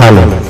Halo.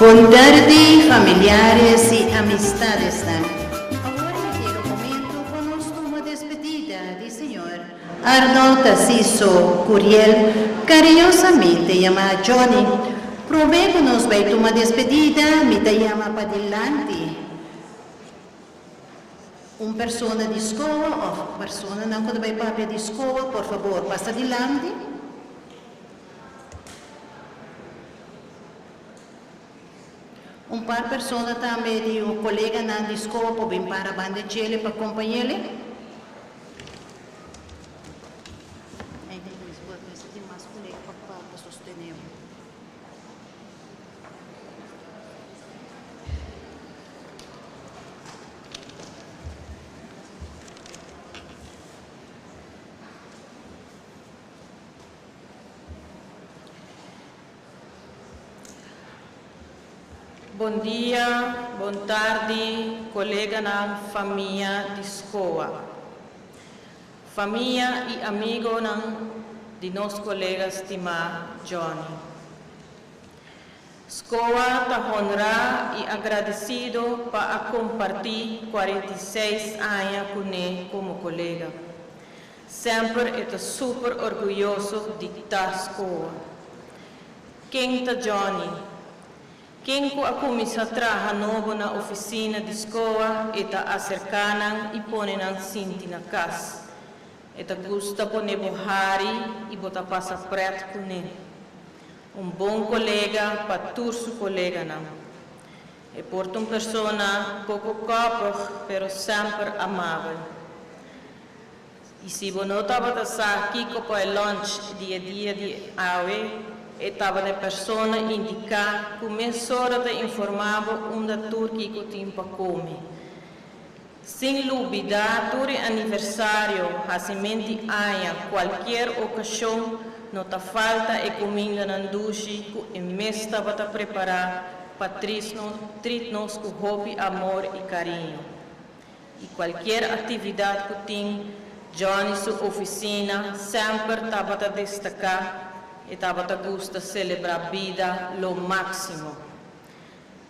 Bon tardi familiares y amistadesnan. Awor mi quiero momento pa nos tuma despedida di señor Arnold Taciso Curiel, cariñosamente yama Johnny. Prome cu nos bay tuma despedida mi ta yama padilanti un persona di SCOA of personanan cu ta bay papia di SCOA, por fabor pasa dilanti. Un par persona tambe di un coleganan di SCOA por bin para banda djele pa compañele. Bon dia, bon tardi, coleganan, famia di SCOA. Famia y amigonan di nos colega stima Johnny. SCOA ta honra y agradecido pa a comparti 46 aña cune como colega. Semper e ta super orguyoso di ta SCOA. Ken ta Johnny? Ken cu a cuminsa traha nobo na oficina di SCOA e ta acerca nan y pone nan sinti na cas. E ta gusta pone bo hari y bo ta pasa pret cune. Un bon colega pa tur su coleganan. E por ta un persona poco koppig pero semper amabel. Y si bo no tabata sa kico pa e lunch di e dia di awe, e tabata e persona indica cu mesora ta informa bo unda tur kico tin pa come. Sin lubida tur e aniversario, hacimenti aña, cualkier ocasion no ta falta e cumindanan dushi cu e mes tabata prepara pa treat nos cu hopi amor y cariño. Y cualkier actividad cu tin, Johnny su oficina semper tabata destaca y tabata gusta celebra bida lo maximo.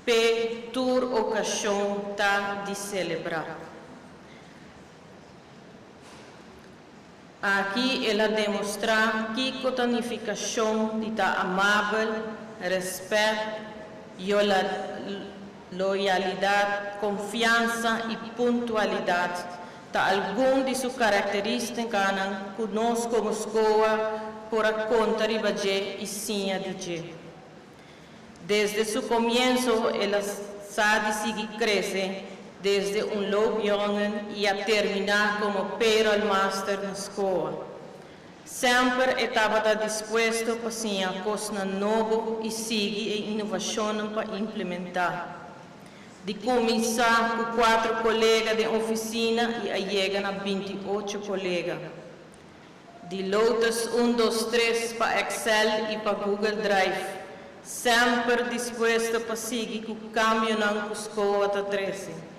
P'e tur ocasion ta di celebra. Aki el a demostra kico ta nificacion di ta amabel, respet, loyalidad, confiansa y puntualidad ta algun di su caracteristicanan cu nos como SCOA por a conta riba dje y siña di dje. Desde su comienso el a sa di sigui crece desde un loopjongen y a termina como payroll master na SCOA. Semper e tabata dispuesto pa siña cosnan nobo y sigui e innovacionnan pa implementa. Di cuminsa cu 4 colega den oficina y a yega na 28 colega. Di Lotus 1, 2, 3 pa Excel y pa Google Drive. Semper dispuesto pa sigui cu cambionan cu SCOA ta trece.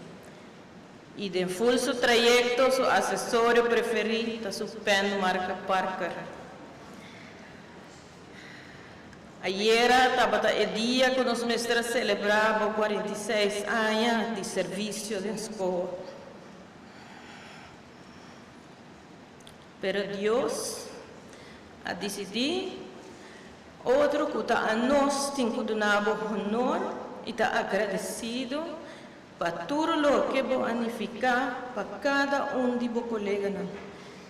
Y den full su trayecto, su accesorio preferi ta su pen marca Parker. Ayera tabata e dia cu nos mester a celebra bo 46 aña di servicio den SCOA. Pero Dios a dicidi otro cu ta a nos tin cu duna bo honor y ta agradecido pa tur loke bo a nifica pa cada un di bo coleganan,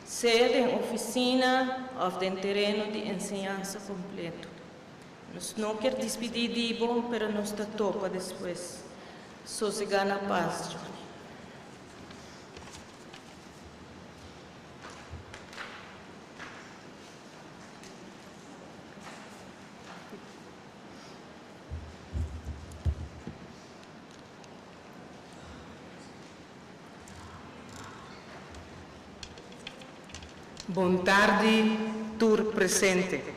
sea den oficina of den tereno di enseñansa completo. Nos no kier despedi di bo, pero nos ta topa despues. Sosega na paz, Johnny. Bon tardi, tur presente.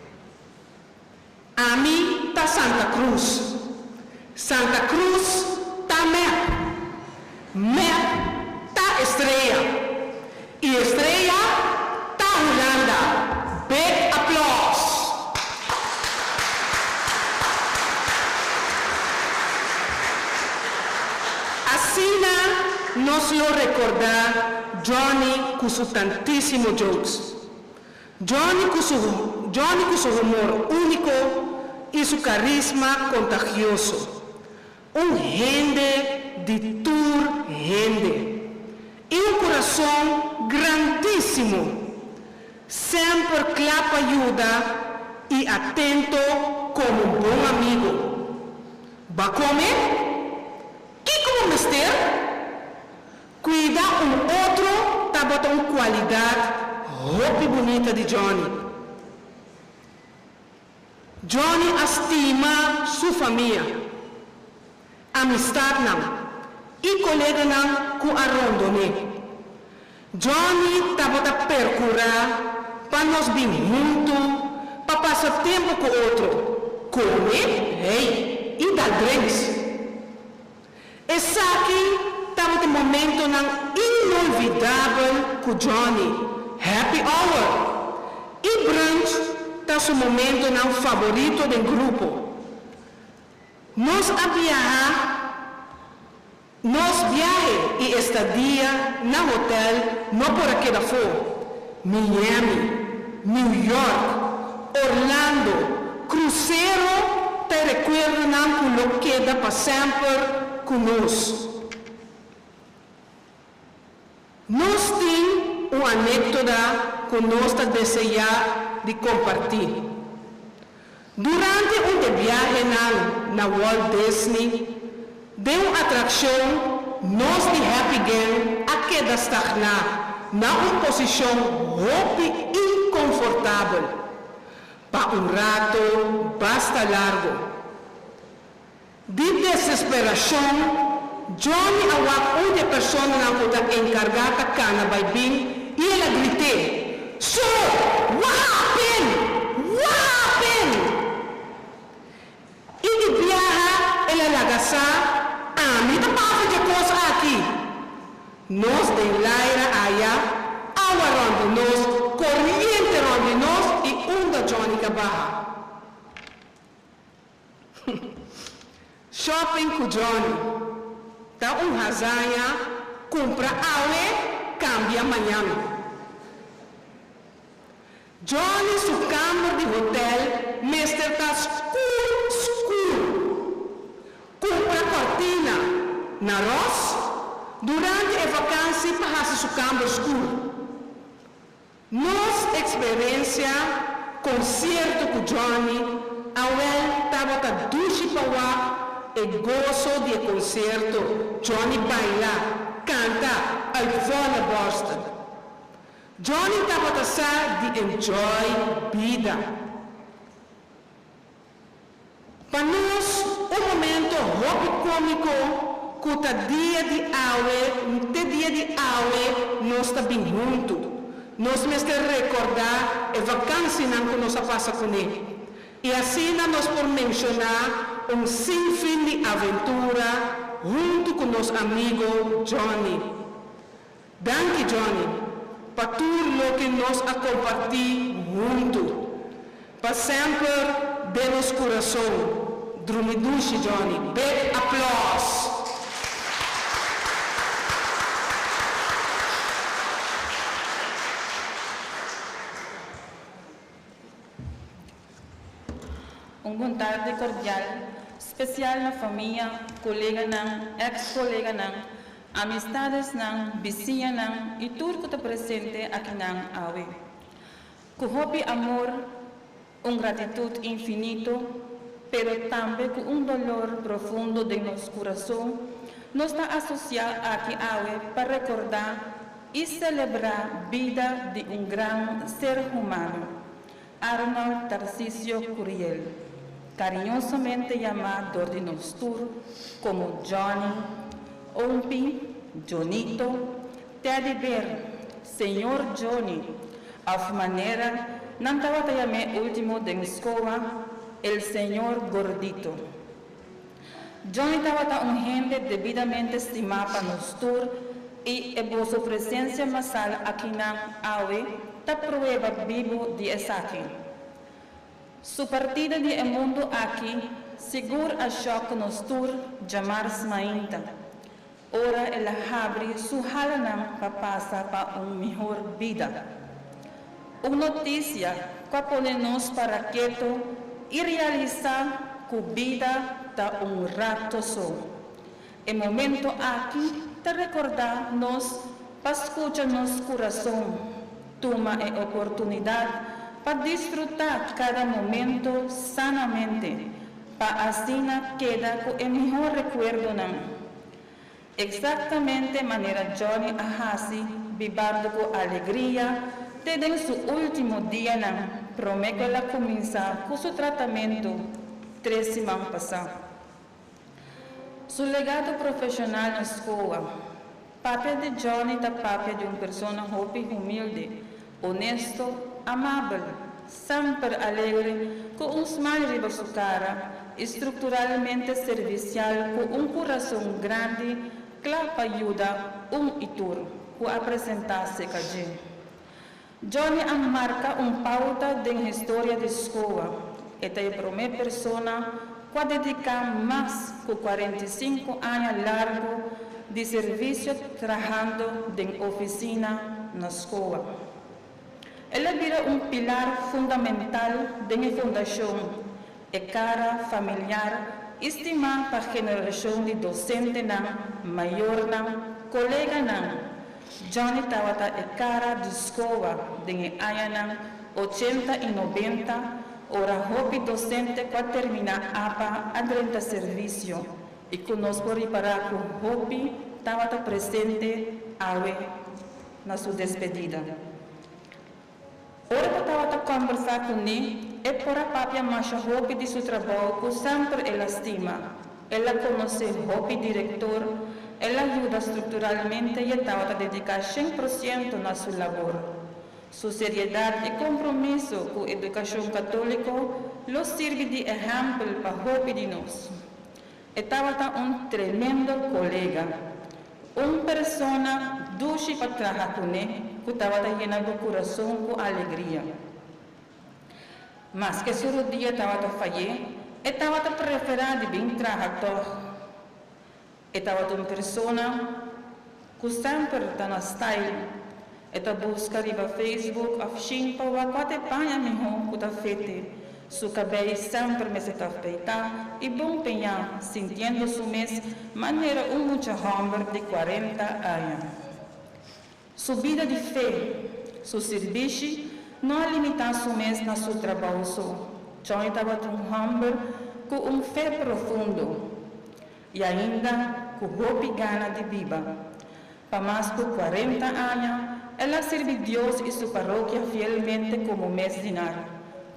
Ami ta Santa Cruz. Santa Cruz ta MEP. MEP ta Estrella. Y Estrella ta Hulanda. Big applause. Asina nos lo recorda Johnny cu su tantisimo jokes. Johnny cu su Johnny cu su humor unico y su carisma contagioso. Un hende di tur hende. Y un curason grandisimo. Semper cla pa yuda y atento como un bon amigo. B'a come? Kico bo mester? Cuida un otro tabata un cualidad hopi bunita di Johnny. Johnny a stima su famia, amistadnan y coleganan cu a rondon'é. Johnny tabata percura pa nos bin hunto pa pasa tempo cu otro, come, hey, y dal drinks. Esaki tabata momentonan inolvidabel cu Johnny, happy hour y brunch ta su momentonan favorito den grupo. Nos a biaha Nos biahe y estadia na hotel no por a keda afó, Miami, New York, Orlando, crucero ta e recuerdonan cu lo keda pa semper cu nos. Nos tin un anectoda cu nos ta desea di comparti. Durante un de biahenan na Walt Disney, den un atraccion nos di Happy Gang a keda stagna na un posicion hopi inconfortabel pa un rato basta largo. Di desesperashon, Johnny a wak un di e personanan ku ta enkargá ta kana bai bin i el a grit'é, Sir, what happened? What happened? I di biaha el a laga sa, Ami ta pasa dje kos aki! Nos den laira aya, awa rònt di nos, koriente rònt di nos i unda Johnny ka baha. Shopping ku Johnny ta un hazaña kumpra awe kambia mañan. Johnny su kamber di hotel mester ta skur skur. Kumpra kortina na Ross durante e vakansi pa hasi su kamber skur. Nos eksperensia konsierto ku Johnny awel tabata dushi pa wak e goso di e konsierto, Johnny baila, kanta uit volle borst. Johnny tabata sa di enjoy bida. Pa nos un momento hopi cómico cu ta dia di awe te dia di awe nos ta bin hunto. Nos mester recorda e vacancienan cu nos a pasa cune. Y asina nos por menciona un sin fin di aventura hunto cu nos amigo Johnny. Danki Johnny pa tur loke nos a comparti hunto. Pa semper den nos curason. Drumi dushi Johnny. Big applause! Un bon tardi cordial, special na famia, coleganan, ex coleganan, amistadesnan, bisiñanan y tur cu ta presente akinan awe. Cu hopi amor, un gratitud infinito, pero tambe cu un dolor profundo den nos curason, nos ta asocia aki awe pa recorda y celebra bida di un gran ser humano, Arnold Tarcisio Curiel, cariñosamente yamá dor di nos tur como Johnny, Ompi, Jonito, Teddy Bear, Señor Johnny, of manera nan tabata yam'é ultimo den scoa, El Señor Gordito. Johnny tabata un hende debidamente stimá pa nos tur i e boso presensia masal akinan awe ta prueba bibu di esaki. Su partida di e mundu aki sigur a shòk nos tur djamars mainta. Ora el a habri su halanan pa pasa pa un mihor bida. Un noticia cu a pone nos para keto y realisa cu bida ta un rato so. E momento aki ta recorda nos pa scucha nos curason, tuma e oportunidad pa disfruta cada momento sanamente, pa asina keda cu e mihor recuerdonan. Exactamente manera Johnny a haci, bibando cu alegria te den su ultimo dianan, prome cu el a cuminsa cu su tratamento 3 siman pasa. Su legado profesional na SKOA. Papia di Johnny ta papia di un persona hopi humilde, honesto, amabel, semper alegre, cu un smile riba su cara y structuralmente servicial cu un curason grandi, cla pa yuda un y tur cu a presenta serca dje. Johnny a marca un pauta den historia di SKOA. E ta e prome persona cu a dedica mas cu 45 aña largo di servicio trahando den oficina na SKOA. El a bira un pilar fundamental di fundacion e cara familiar estima pa generacion di docentenan, mayornan, coleganan. Johnny tabata e cara di SKOA den añanan 80 y 90, ora hopi docente cu a termina APA a drenta servicio y cu nos por ripara cu hopi tabata presente awe na su despedida. Ora cu tabata combersa cune, e por a papia masha hopi di su trabou cu semper el a stima. El a conoce hopi director, el a yuda structuralmente y tabata dedica 100% na su labor. Su seriedad y compromiso cu educacion catolico lo sirbi di ehempel pa hopi di nos. E tabata un tremendo colega, un persona dushi pa traha cune, cu tabata yena bo curason cu alegria. Maske su rudia tabata faya, e tabata prefera di bin traha toch. E tabata un persona cu semper ta na style. E ta busca riba Facebook of Shein pa wak cua ta e paña miho cu ta fit e. Su cabey semper mester ta peita y bon peña, sintiendo su mes manera un mucha homber di 40 aña. Su bida di fe, su servicio, no a limita su mes na su trabou so. Johnny tabata un homber cu un fe profundo y ainda cu hopi gana di biba. Pa mas cu 40 aña, el a sirbi Dios y su parokia fielmente como mesdienaar.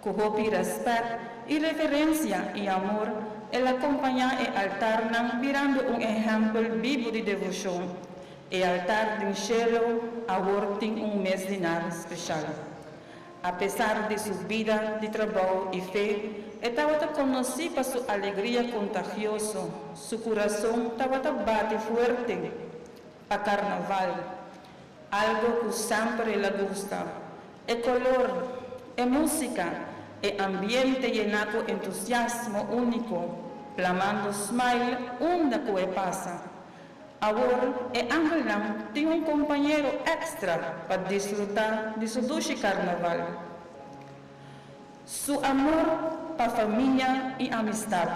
Cu hopi respet y reverencia y amor, el a acompaña e altarnan birando un ehempel bibo di devocion. E altar di cielo awor tin un mesdienaar special. Apesar di su bida di trabou y fe, e tabata conoci pa su alegria contagioso, su curason tabata bati fuerte pa carnaval, algo cu semper el a gusta. E color, e musica, e ambiente yena cu entusiasmo unico, plamando smile unda cu e pasa. Awor, e angelnan tin un compañero extra pa disfruta di su dushi carnaval. Su amor pa famia y amistad.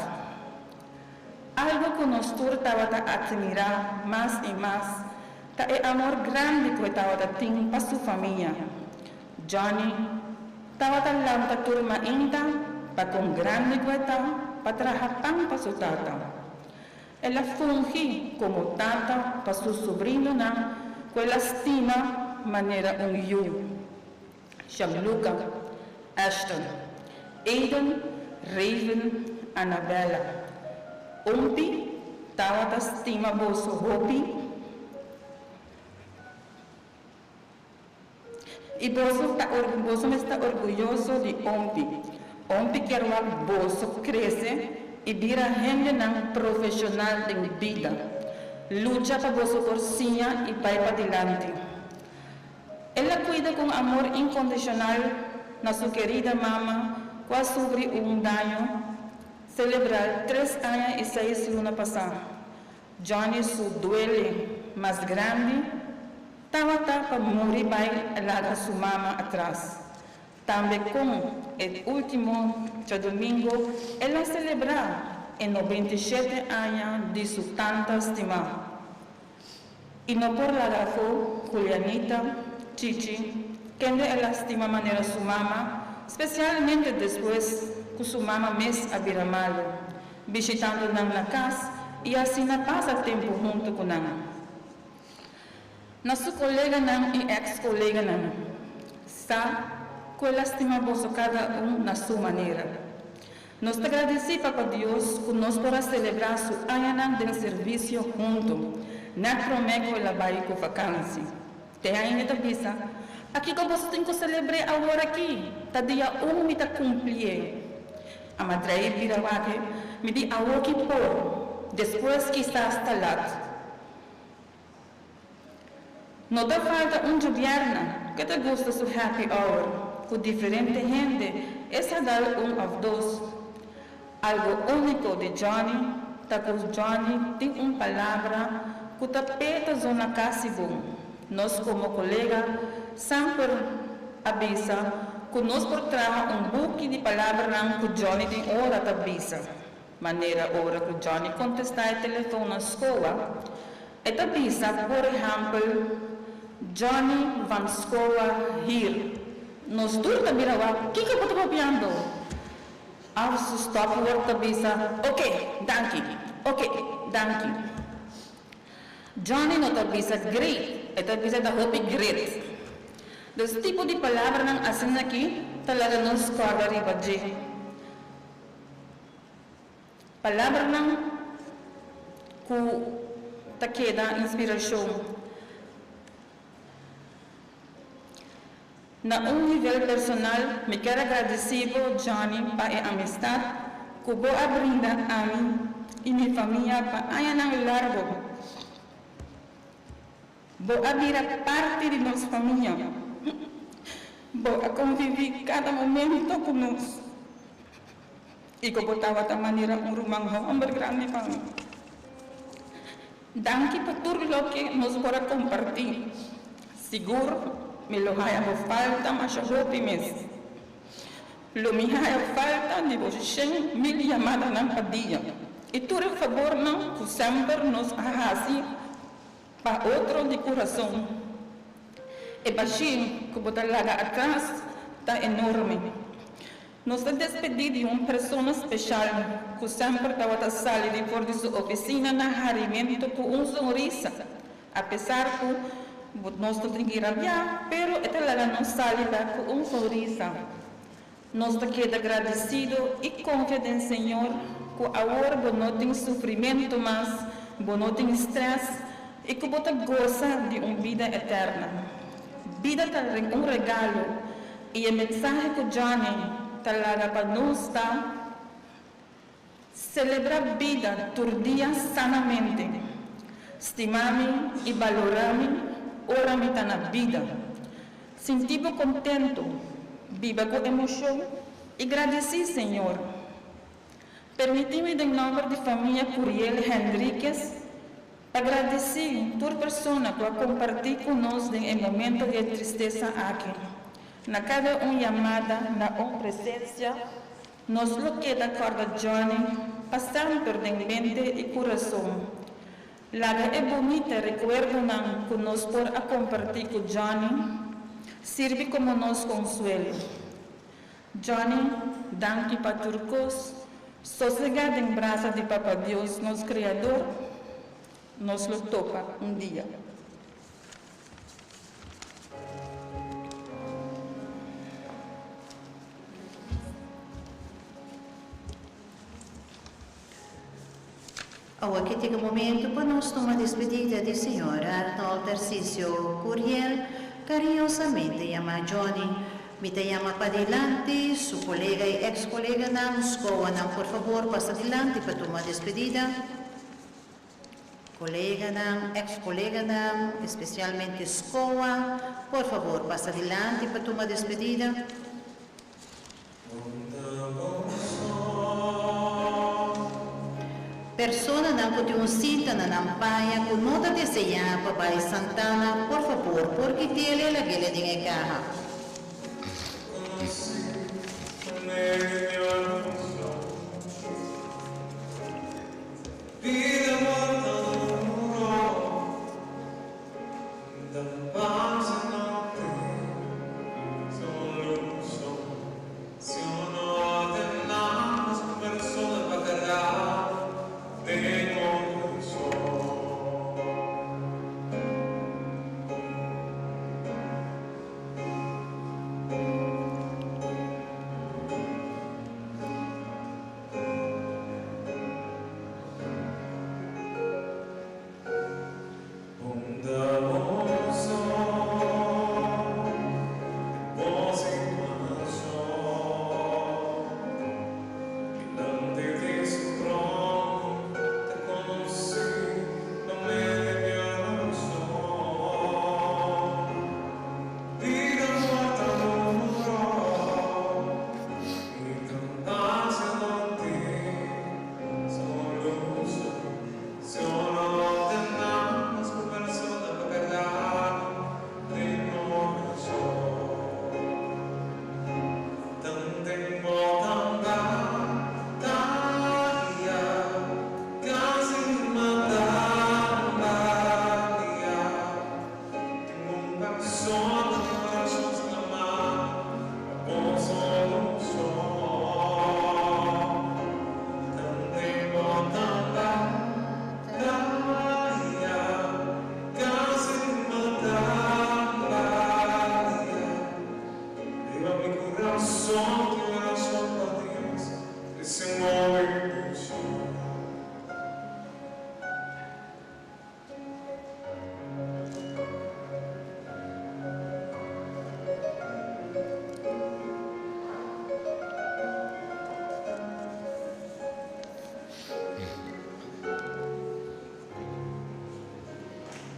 Algo cu nos tur tabata admira mas y mas, ta e amor grandi cu e tabata tin pa su famia. Johnny tabata lanta tur mainta pa con grandi cu e ta pa traha pan pa su tata. El a fungi como tata pa su sobrinonan cu el a stima manera un yiu. Gianluca, Ashton, Aiden, Raven, Annabella. Ompi, tabata stima boso hopi. Y boso ta orguyoso di Ompi. Ompi kier wak boso crece y bira hendenan profesional den bida. Lucha pa boso por siña y bay padilanti. El a cuida cu amor incondicional na su querida mama, cu a sufri un daño cerebral 3 aña y 6 luna pasa. Johnny su duele mas grandi tabata pa muri bai laga su mama atras. Tambe con e ultimo djadomingo el a celebra e 97 aña di su tanta stima. Y no por laga afo Julianita, Chichi, kende el a stima manera su mama, specialmente despues cu su mama mes a bira malo, bishitando nan na cas y asina pasa tempo hunto cu nan. Na su coleganan y ex-coleganan, sa cu el a stima boso cada un na su manera. Nos ta gradici Papa Dios cu nos por a celebra su añanan den servicio hunto, net prome cu el a bay cu vakantie. Te ainda ta bisa, Pakico boso tin cu celebr'e awor aki? Ta dia un mi ta cumpli'e. Ama drei bira wak-e, mi di awoki por, despues kisas ta lat. No ta falta un djobierna cu ta gusta su happy hour cu diferente hende, e sa dal un of dos. Algo unico di Johnny ta cu Johnny tin un palabra cu ta p'e ta zona casi bon. Nos como colega semper a bisa cu nos por traha un buki di palabranan cu Johnny tin ora ta bisa. Manera ora cu Johnny contesta e telefon na scoa, e ta bisa por ehempel, Johnny van scoa hier. Nos tur ta bira wak, kico bo ta papiando? Af su stopwoord ta bisa, Oké, danki, oké, danki. Johnny no ta bisa great, e ta bisa ta hopi great. Dus tipo di palabranan asina aki ta laga nos corda riba dje. Palabranan cu ta keda inspiracion. Na un nivel personal mi kier a gradici bo Johnny pa e amistad cu bo a brinda ami y mi famia pa añanan largo. Bo a bira parti di nos famia. Bo a convivi cada momento cu nos y cu bo tabata manera un ruman homber grandi pa mi. Danki pa tur loke nos por a comparti. Sigur mi lo haya bo falta masha hopi mes. Lo mi haya falta di bo 100,000 yamadanan pa dia y tur e fabornan cu semper nos a haci pa otro di curason. E bashi cu bo ta laga atras ta enorme. Nos ta despedí di un persona speshal ku semper tabata sali di for di su ofisina na harimentu ku un sonrisa, apesar ku nos ta tin ki rabiá, pero e ta laga nos sali bèk ku un sonrisa. Nos ta keda gradesido i konfia den Señor ku awor bo no tin sufrimentu mas, bo no tin strès i ku bo ta gosa di un bida eterna. Bida ta un regalo I e mensahe ku Johnny ta laga pa nos ta, Selebrá bida tur dia sanamente. Stima mi i balorá mi ora mi ta na bida. Sinti bo kontentu, biba ku emoshon i gradisí Señor. Permití mi den nòmber di famia Curiel Henriquez pa gradisí tur persona ku a kompartí ku nos den e momento di e tristesa aki. Na kada un yamada, na un presensia, nos lo keda kòrda Johnny pa semper den mente i kurason. Laga e bunita rekuerdonan ku nos por a kompartí ku Johnny sirbi komo nos konsuelo. Johnny, danki pa tur kos. Sosegá den brasa di Papa Dios, nos Kreador. Nos lo topa un dia. Awor ke tin e momento pa nos tuma despedida di señor Arnold Tarcisio Curiel, cariñosamente yama Johnny. Mi ta yama padilanti su colega y ex coleganan, scowanan por favor pasa dilanti pa tuma despedida. Coleganan, ex coleganan, especialmente scowa, por favor pasa dilanti pa tuma despedida. Personanan ku tin un sinta na nan paña ku no ta deseá pa bai santana, por fabor por kit'el i lag'el den e kaha.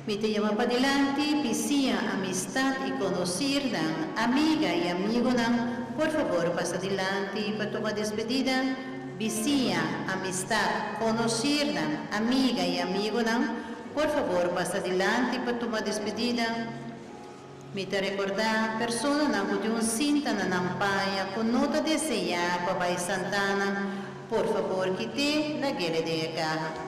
Mi ta yama padilanti, bisiña, amistad y conocirnan, amiga y amigonan, por fabor pasa dilanti pa tuma despedida. Bisiña, amistad, conocirnan, amiga y amigonan, por fabor pasa dilanti pa tuma despedida. Mi ta recorda personanan cu tin un cinta na nan paña cu no ta desea pa bay santana, por fabor kit'e lag'ele den e caha.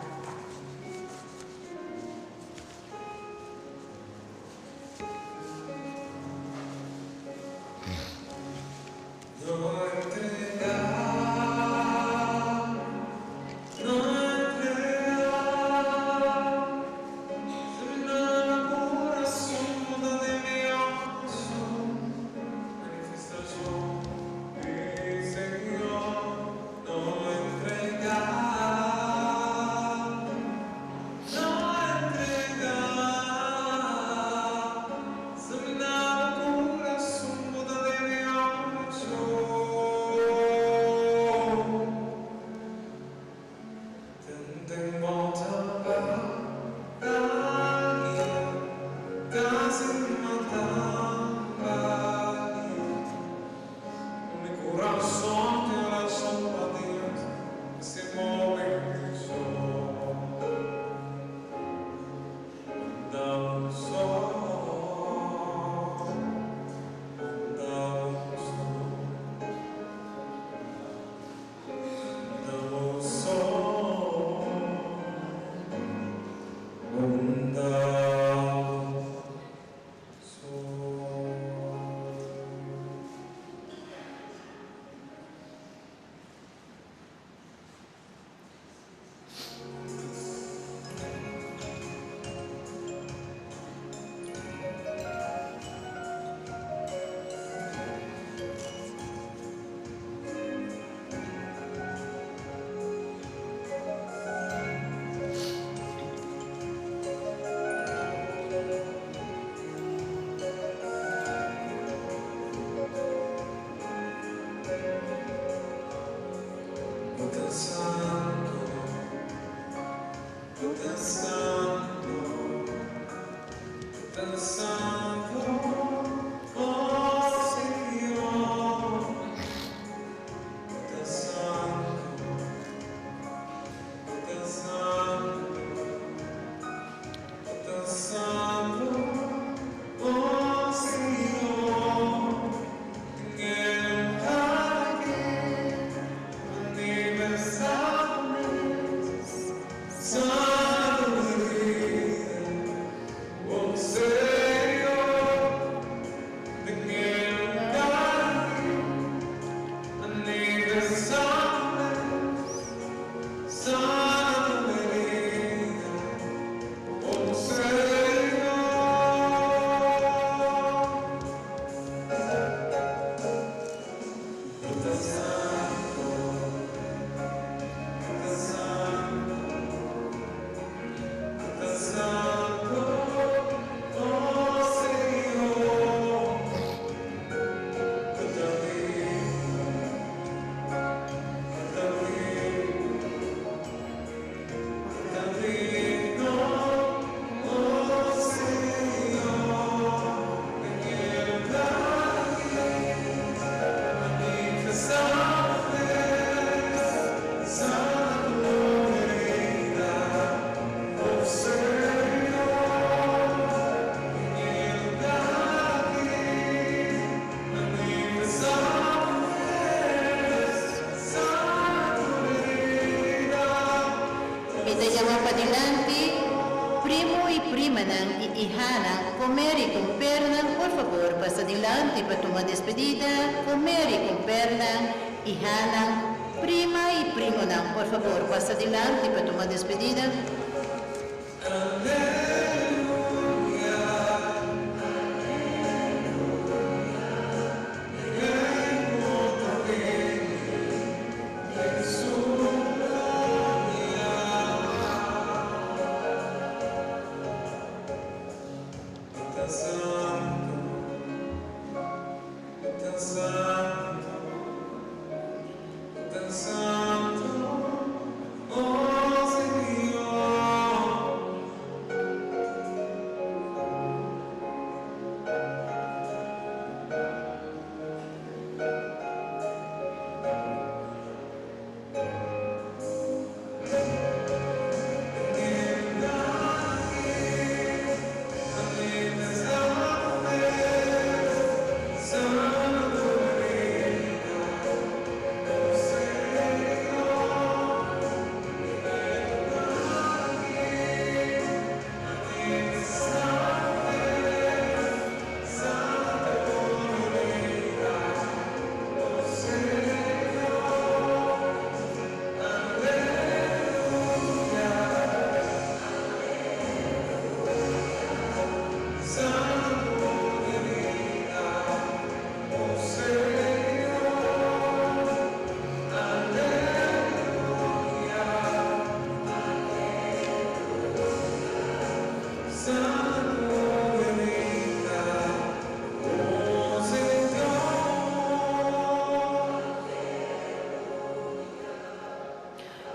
Ihanan y ihanan, comer y compernan, por favor, pasa adelante para tomar despedida. Comer y compernan, ihanan, prima y primonan, por favor, pasa adelante para tomar despedida.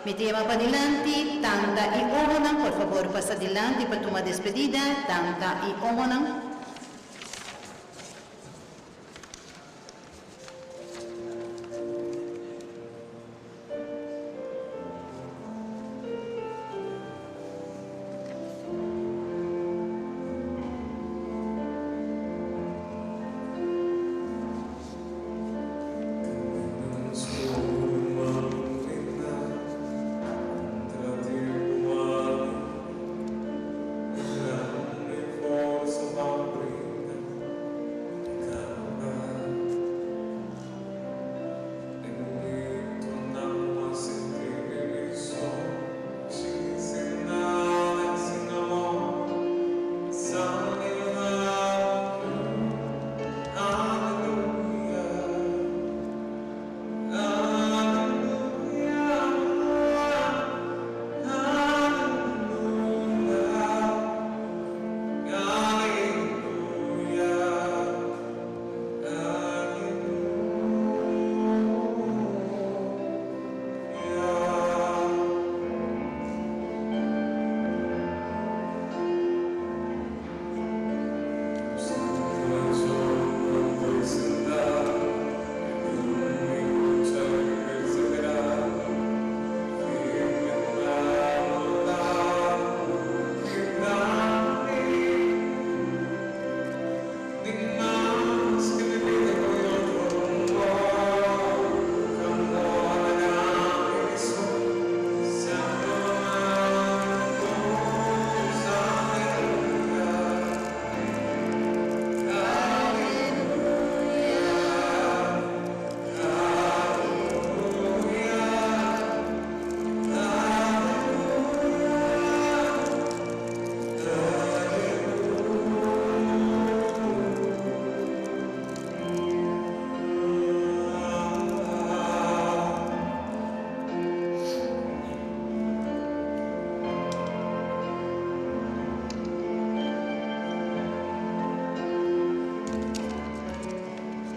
Mi tema pa dilanti, tanta y omonan, por favor, pasa adelante para tomar despedida, tanta y omonan.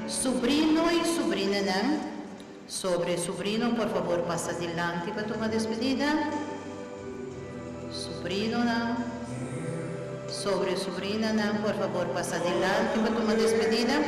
Sobrino y sobrina nan. Sobre sobrino, por favor, pasa adelante para tomar despedida. Sobrino nan. Sobre sobrina nan, por favor, pasa adelante para tomar despedida.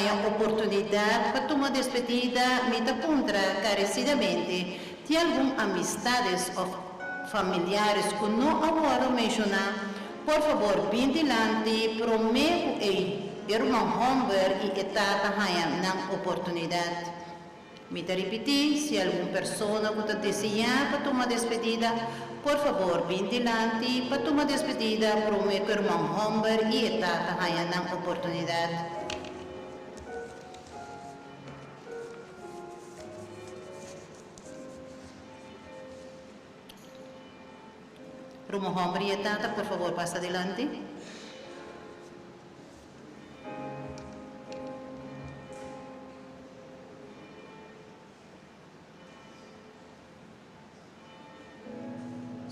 haña oportunidat pa tuma despedida, mi ta puntra enkaresidamente, tin algun amistat òf familiar ku no a wòrdu menshoná, por fabor, bin dilanti, promé ku e ruman hòmber i tata haña nan oportunidat. Mi ta ripití, si algun persona ku ta deseá pa tuma despedida, por fabor, bin dilanti pa tuma despedida promé ku ruman hòmber i tata haña nan oportunidat. Ruman hòmber i tata, por fabor, pasa dilanti.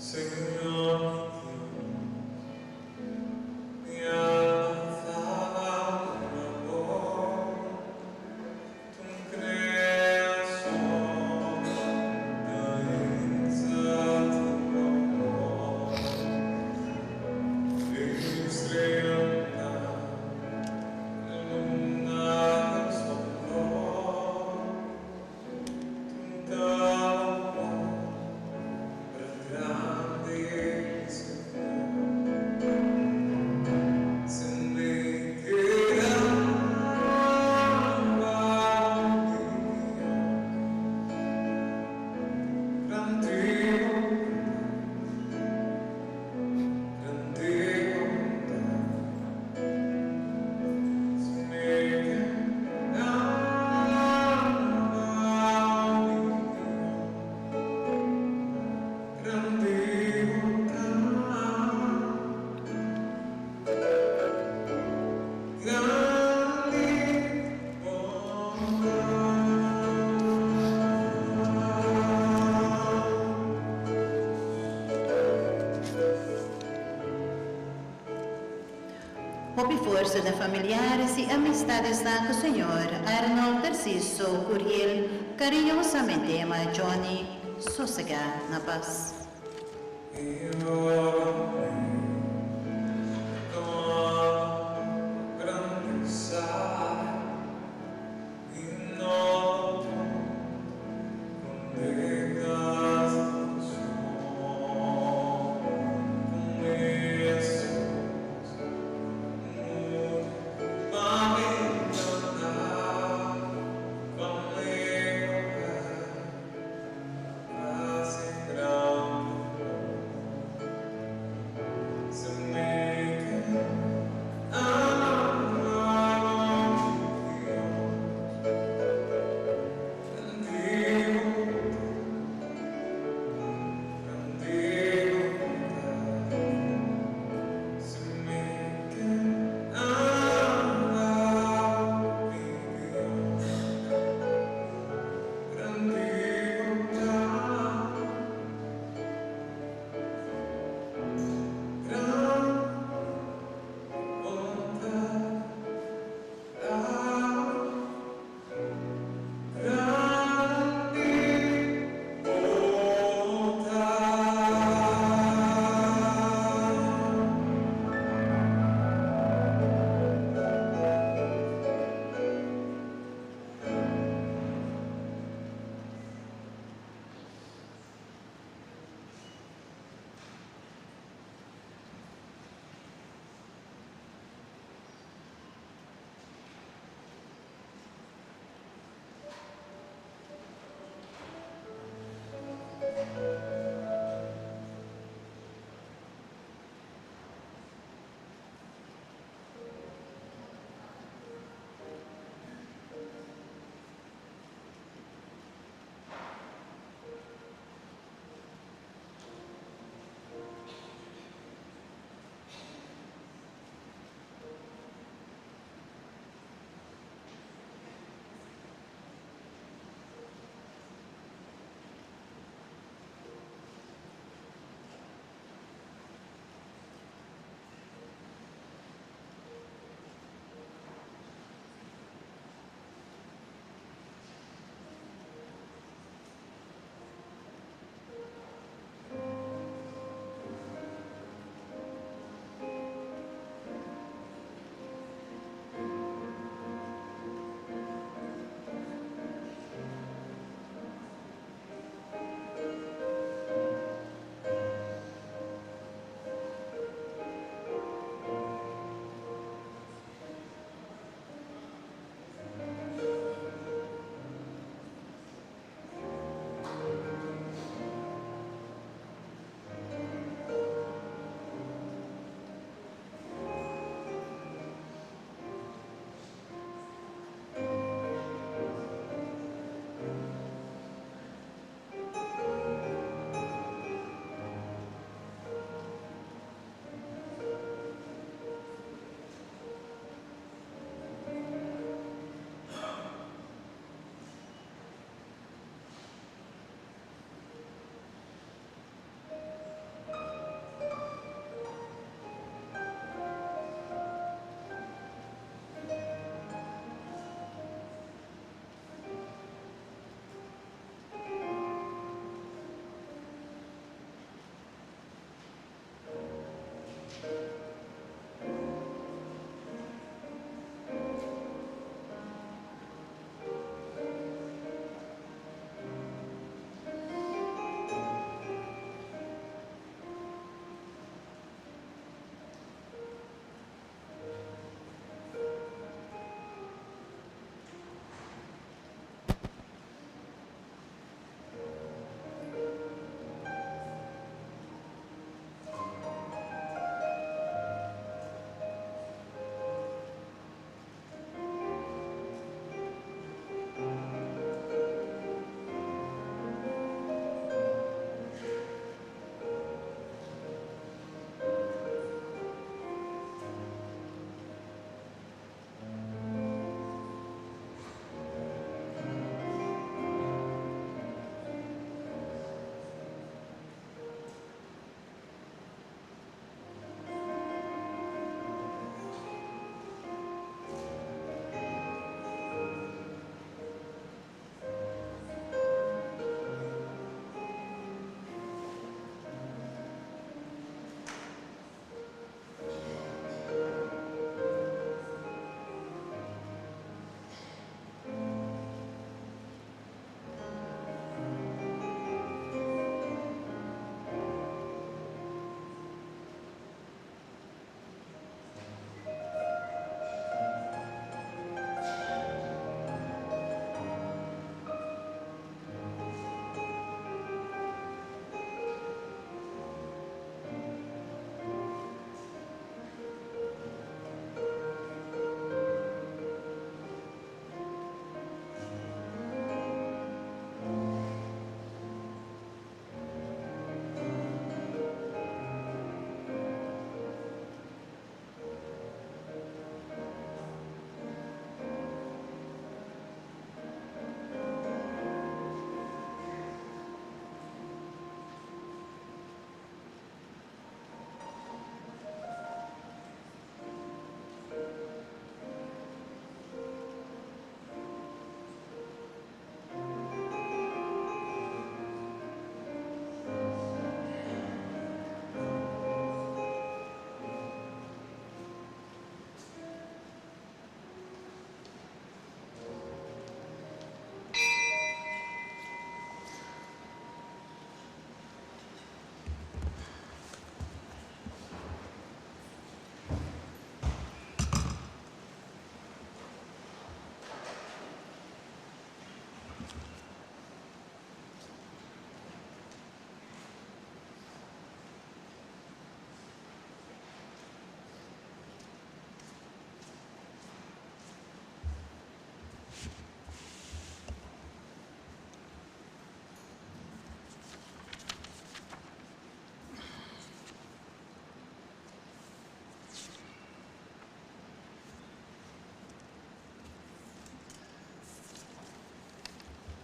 Señor Dios, mi alma ta alaba Tu kreashon ta exaltá Bo. Streanan, luna i solo, Ta grandi Se mi keda Dios, grandi grandi Se mi keda Dios, grandi grandi bondat. Hopi forsa na familiar i amistatnan ku señor Arnold Tarciso Curiel, kariñosamente yamá Johnny, sosegá na pas. I ora mi grandesa i no con con Jesús pa mi pa mi hasi grandi.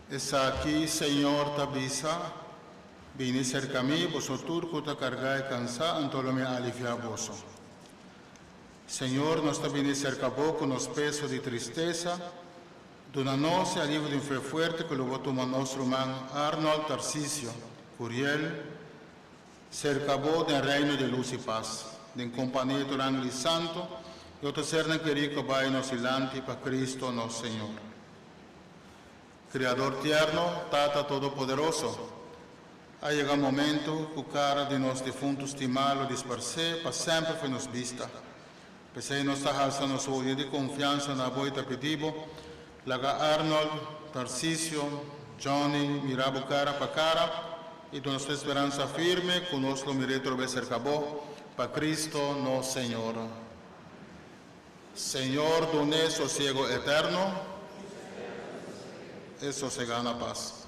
Esaki Señor ta bisa, Bini serka mi, boso tur ku ta kargá i kansá, anto lo mi aliviá boso. Señor, nos ta bini serka bo ku nos peso di tristesa, duna nos e alivio di un fe fuerte ku lo bo tuma nos ruman Arnold Tarcisio Curiel serka bo den reino di lus i pas, den kompania di tur angel i santu i otro sernan kerí ku a bai nos dilanti pa Cristo nos Señor. Kriador tierno, Tata Todopoderoso, a yega momentu ku kara di nos defuntu stimá lo disparsé pa semper fo'i nos bista. P'esei nos ta halsa nos woyo di konfiansa na bo i ta pidi bo, laga Arnold, Tarcisio, Johnny mira bo kara pa kara i duna su speransa firme ku nos lo mir'é trobe serka bo, pa Cristo nos Señor. Señor dun'é sosiego eterno, e sosegá na pas.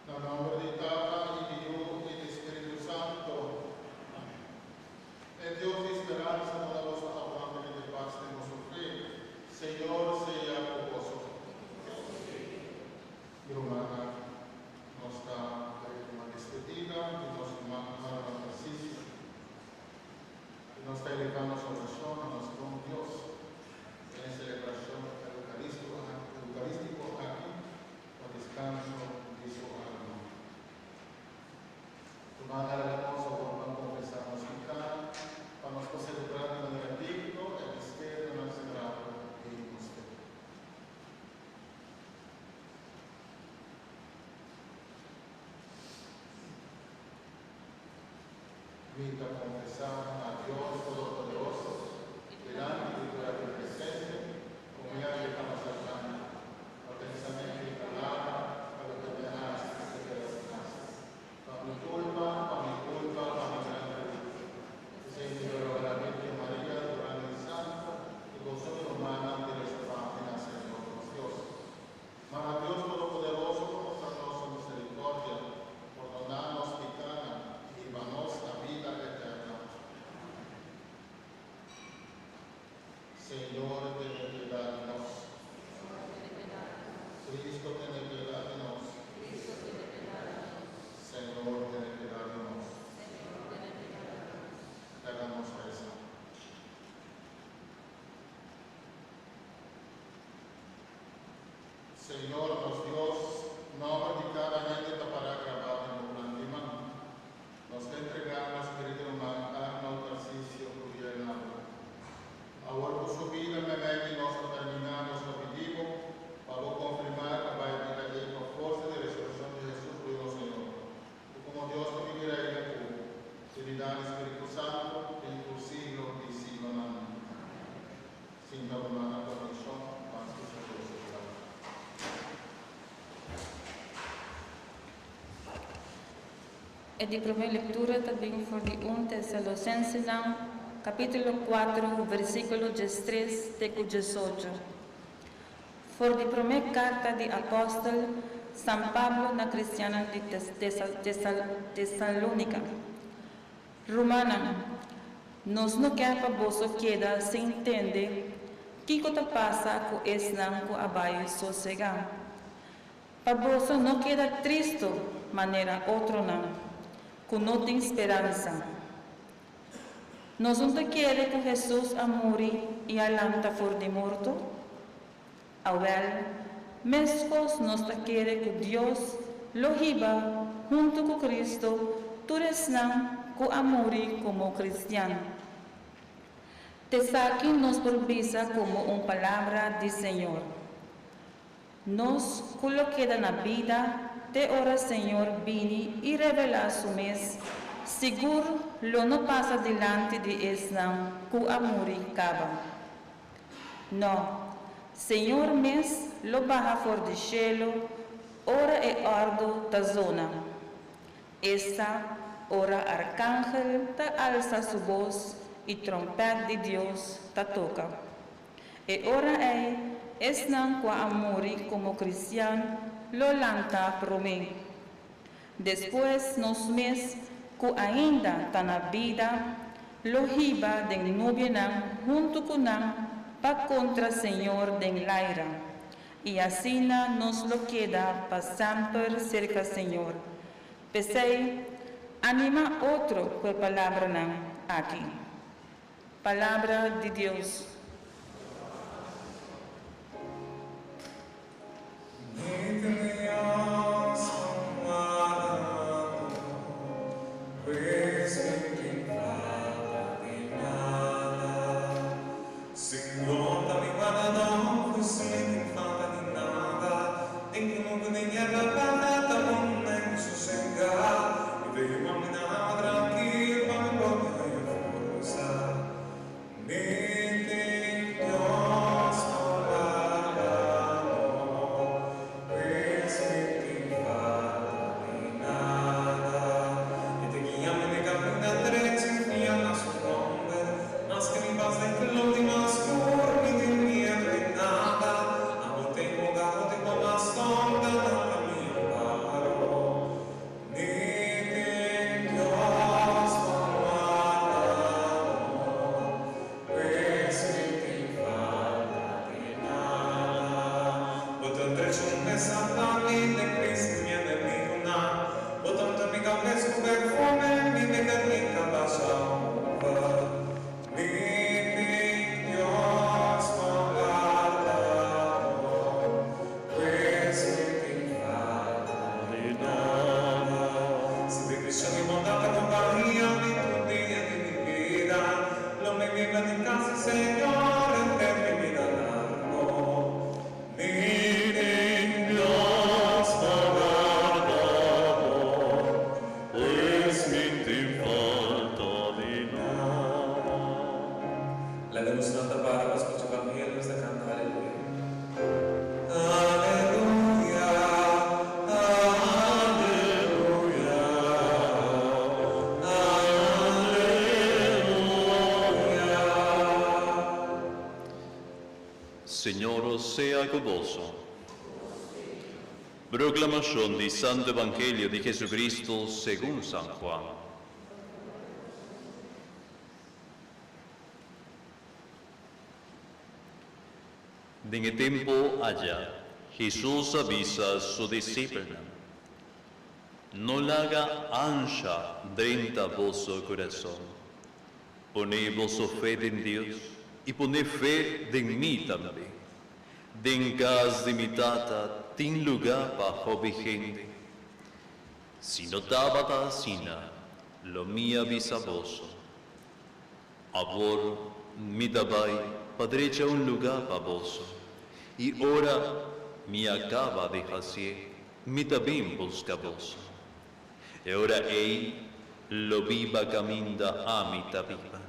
Na nòmber di Tata i di Yu i di Spiritu Santo. Amèn. E Dios di speransa duna boso abundantemente pas den boso fe. Señor sea ku boso. Mi rumannan, nos ta bai tuma despedida di nos ruman Arnold Tarcisio. I nos ta elevá nos orashon na nos bon Dios den e selebrashon eukarístiko aki pa deskanso di su alma. Rumannan hermoso, awor ban konfesá nos piká pa nos por selebrá di manera digno e misterionan sagrado di nos fe. Mi ta konfesá na Dios Todopoderoso, dilanti di tur aki presente, ku mi a peka masha grandi, pa pensamentu i palabra, pa loke mi a hasi i ta keda sin hasi. Pa mi kulpa, pa mi kulpa, pa mi gran kulpa. P'esei mi ta roga la Virgen Maria, tur angel santu, i boso mi rumannan di resa pa mi na Señor nos Dios. Mara Dios Todopoderoso por mustra nos su misericordia, pordoná nos pikánan i hiba nos na bida eterno. Señor, tene piedad di nos. Cristo, tene piedad di nos. Señor, tene piedad di nos. Laga nos resa. Señor nos Dios, nòmber di kada hende ta pará grabá den bo plan di man. Nos ta entregá nos kerido ruman Arnold Tarcisio Curiel na bo. Awor ku su bida meimei di nos a terminá, nos ta pidi bo. Sinta ruman na konekshon ban skucha Dios su palabra. E di promé lektura ta bin for di un Tesalosensenan kapítulo 4 versíkulo 13 te ku 18. For di promé karta di apòstel San Pablo na kristiannan di Tesalónika. Rumannan, nos no ke pa boso keda sin tende kiko ta pasa ku esnan ku a bai sosegá, pa boso no keda tristu manera otronan ku no tin speransa. Nos no ta kere ku Hesus a muri i a lanta for di morto? Awèl, meskos nos ta kere ku Dios lo hiba huntu ku Kristu tur esnan ku a muri komo kristian. T'esaki nos por bisa komo un palabra di Señor. Nos ku lo keda na bida te ora Señor bini i revelá su mes, sigur lo no pasa dilanti di esnan ku a muri kaba. Nò, Señor mes lo baha for di shelu ora e òrdu ta zona. Esta, ora arkangel ta alsa su bos i tròmpèt di Dios ta toka. E ora ei, esnan ku a muri komo kristian lo lanta promé. Despues nos mes ku ainda ta na bida lo hiba den nubianan huntu ku nan pa kontra Señor den laira, i asina nos lo keda pa semper serka Señor. P'esei, animá otro ku e palabranan aki. Palabra di Dios. Señor sea ku boso. Proklamashon di Santu Evangelio di Jesucristo segun San Juan. Den e tempu aya, Hesus a bisa su disipelnan, No laga ansha drenta boso kurason. Pone boso fe den Dios i pone fe den mi tambe. Den kas di mi Tata tin lugá pa hopi hende. Si no tabata asina, lo mi a bisa boso. Awor mi ta bai pa drecha un lugá pa boso, i ora mi a kaba di hasié, mi ta bin buska boso. E ora ei lo biba kaminda ami ta biba.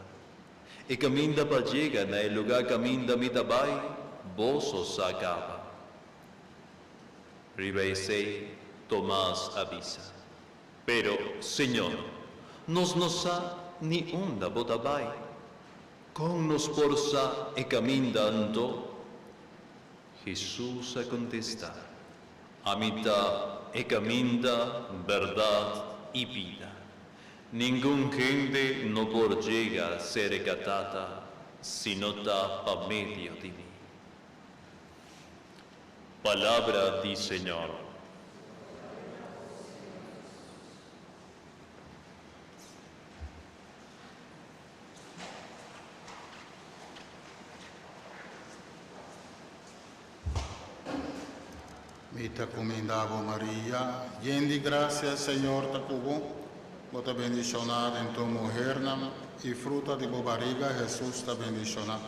E kaminda pa yega na e lugá kaminda mi ta bai, boso sa kaba. Riba esei, Tomas a bisa, Pero, Señor, nos no sa ni unda bo ta bai. Kon nos por sa e kaminda anto? Hesus a kontestá, Ami ta e kaminda, bèrdat i bida. Ningun hende no por yega serka Tata si no ta pa medio di mi. Palabra di Señor. Mi ta kumindá bo, Maria, yen di grasia, Señor ta ku bo. Bo ta bendishoná den tur muhernan, i fruta di bo bariga, Hesus, ta bendishoná.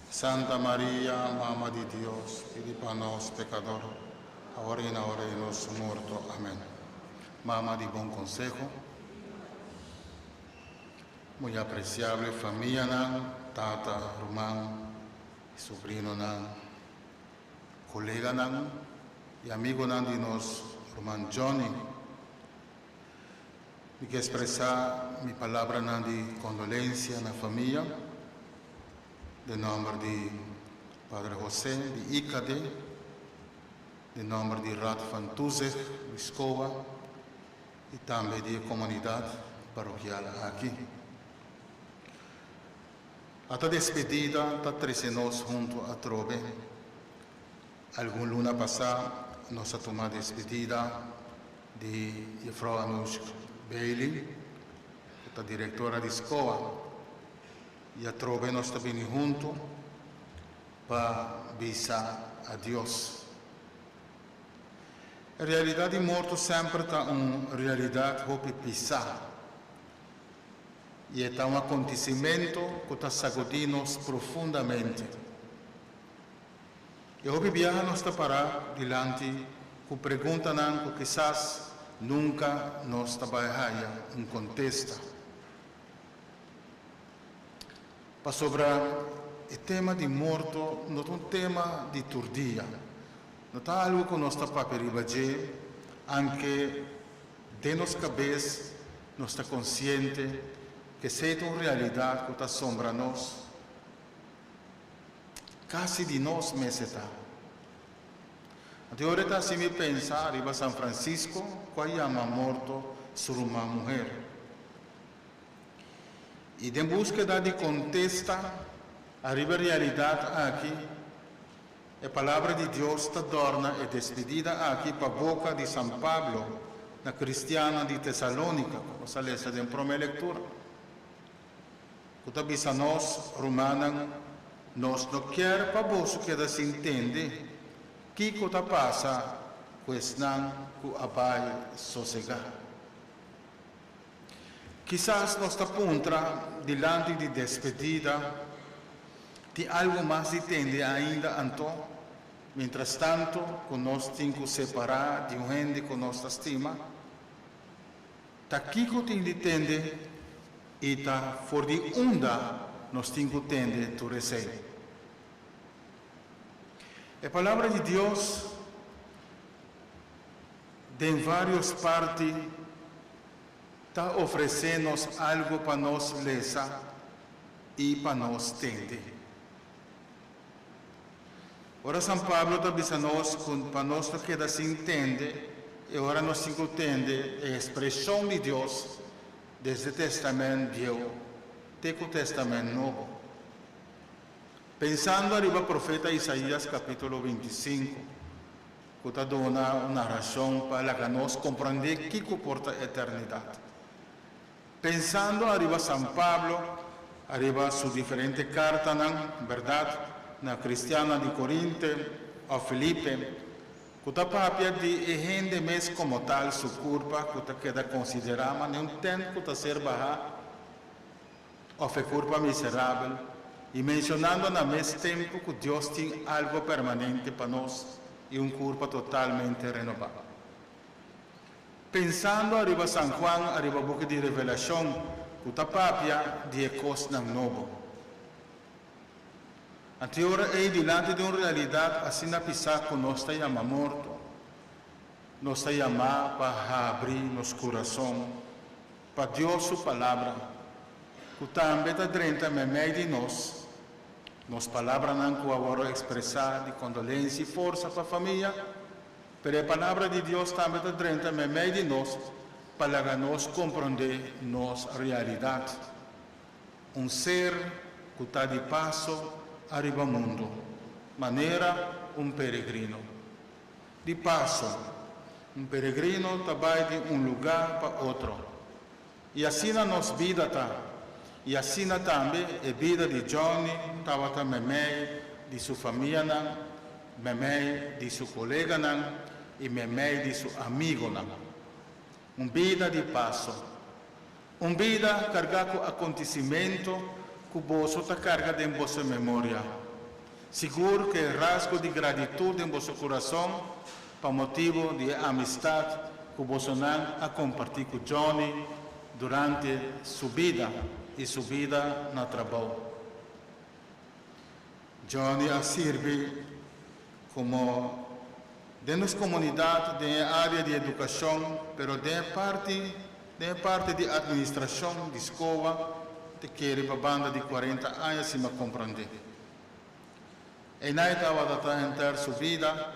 Santa Maria, Mama di Dios, pidi pa nos pekador, awor i na ora di nos morto. Amèn. Mama di Bon Konseho, muy apresiable famianan, tata, ruman i sobrinonan, koleganan i amigonan di nos ruman Johnny. Mi ke ekspresá mi palabranan di kondolensia na famia den nòmber di Padre José di IKD, den nòmber di Raad van Toezicht di SCOA i tambe di e komunidat parokial aki. Ata despedida ta trese nos huntu atrobe. Algun luna pasá nos a tuma despedida di Jefrouw Anoushk Bailey, ku ta direktora di SCOA, i atrobe nos ta bini huntu pa bisa adios. E realidat di morto semper ta un realidat hopi pisá i e ta un akontesimentu ku ta sagudí nos profundamente. E hopi biaha nos ta pará dilanti ku preguntanan ku kisas nunka nos ta bai haya un kontesta. Pasobra e tema di morto no ta un tema di tur dia, no ta algu ku nos ta papia riba dje, anke den nos kabes nos ta konsiente ku esei ta un realidat ku ta sombra nos. Kasi di nos mes e ta. Anto e ora e ta hasi mi pensa riba San Francisco ku a yama morto su ruman muher. I den buskeda di kontesta ariba e realidat aki, e Palabra di Dios ta dòrna e despedida aki pa boka di San Pablo na kristiannan di Tesalónika, ku nos a lesa den promé lektura. Ku ta bisa nos, Rumannan, nos no kier pa boso keda sin tende kiko ta pasa ku esnan ku a bai sosegá. Kisas nos ta puntra dilanti di despedida, Tin algu mas di tende ainda anto, mientrastanto ku nos tin ku separá di un hende ku nos ta stima? Ta kiko tin di tende i ta for di unda nos tin ku tende tur esei? E Palabra di Dios den vários parti ta ofresé nos algu pa nos lesa i pa nos tende. Ora San Pablo ta bisa nos ku pa nos no keda sin tende, e ora nos tin ku tende e ekspreshon di Dios desde Tèstamènt Bieu te ku Tèstamènt Nobo. Pensando ariba profeta Isaías kapítulo 25, ku ta duna un narashon pa laga nos komprendé kiko por ta eternidat. Pensando ariba San Pablo, ariba su diferente kartanan, bèrdat, na kristiannan di Korinte òf Filipe, ku ta papia di e hende mes komo tal su kurpa ku ta keda konsiderá manera un tènt ku ta ser bahá òf e kurpa miserabel, i menshonando na mes tempu ku Dios tin algu permanente pa nos i un kurpa totalmente renobá. Pensando ariba San Juan ariba buki di Revelashon ku ta papia di e kosnan nobo. Anto e ora ei dilanti di un realidat asina pisá ku nos ta yama morto, nos ta yamá pa habri nos kurason pa Dios su Palabra, ku tambe ta drenta meimei di nos. Nos palabranan ku a wòrdu ekspresá di kondolensia i forsa pa famia, pero e Palabra di Dios tambe ta drenta meimei di nos pa laga nos komprondé nos realidat. Un ser ku ta di paso ariba mundu, manera un peregrino. Di paso, un peregrino ta bai di un lugá pa otro. I asina nos bida ta. I asina tambe e bida di Johnny tabata meimei di su famianan, meimei di su koleganan i meimei di su amigonan. Un bida di paso. Un bida kargá ku akontesimentu ku boso ta karga den boso memoria. Sigur ku e rasgo di gratitut den boso kurason pa motibu di e amistat ku bosonan a kompartí ku Johnny durante su bida i su bida na trabou. Johnny a sirbi komo den nos komunidat den e área di edukashon, pero den e parti den e parti di atministrashon di skola te kere pa banda di kuarenta aña si mi a komprondé. Einai tabata ta henter su bida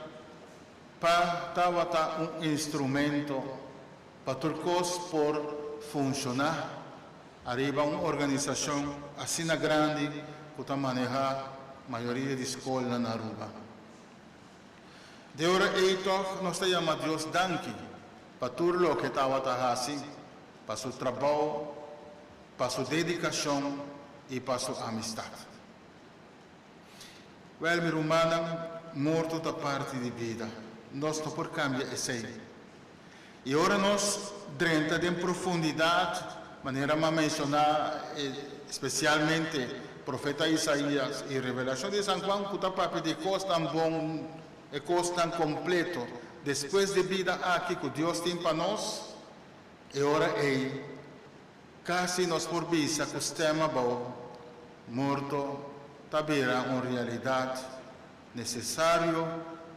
pa tabata un instrumento pa tur kos por funshoná ariba un organisashon asina grandi ku ta manehá mayoria di skolnan na Aruba. De ora ei tòg nos ta yama Dios danki pa tur loke tabata hasi pa su trabou, pa su dedikashon i pa su amistat. Wèl, mi rumannan, morto ta parti di bida. Nos no por kambia esei. I ora nos drenta den profundidat, manera m'a menshoná, spesialmente profeta Isaías i Revelashon di San Juan, ku ta papia di e kosnan bon, e kosnan kompleto despues di e bida aki ku Dios tin pa nos, e ora ei Kasi nos por bisa ku stèm abou, morto ta bira un realidat nesesario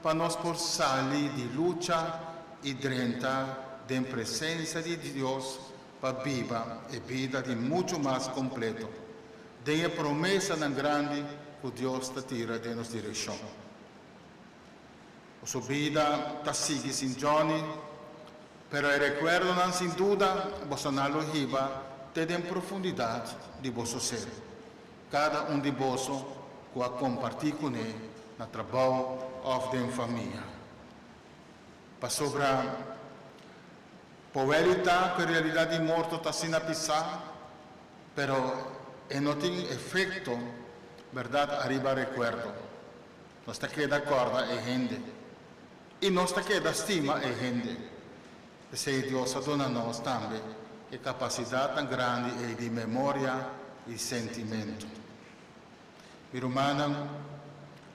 pa nos por sali di lucha i drenta den presensia di Dios pa biba e bida di muchu mas kompleto den e promesanan grandi ku Dios ta tira den nos direkshon. Su bida ta sigui sin Johnny, pero e rekuerdonan sin duda bosonan lo hiba te den profundidat di boso ser, kada un di boso ku a kompartí kuné na trabou òf den famia. Pasobra poweli ta ku e realidat di morto ta asina pisá, pero e no tin efekto bèrdat ariba rekuerdo. Nos ta keda kòrda e hende i nos ta keda stima e hende. P'esei Dios a duna nos tambe e kapasidatnan grandi ei di memoria i sentimentu. Mi rumannan,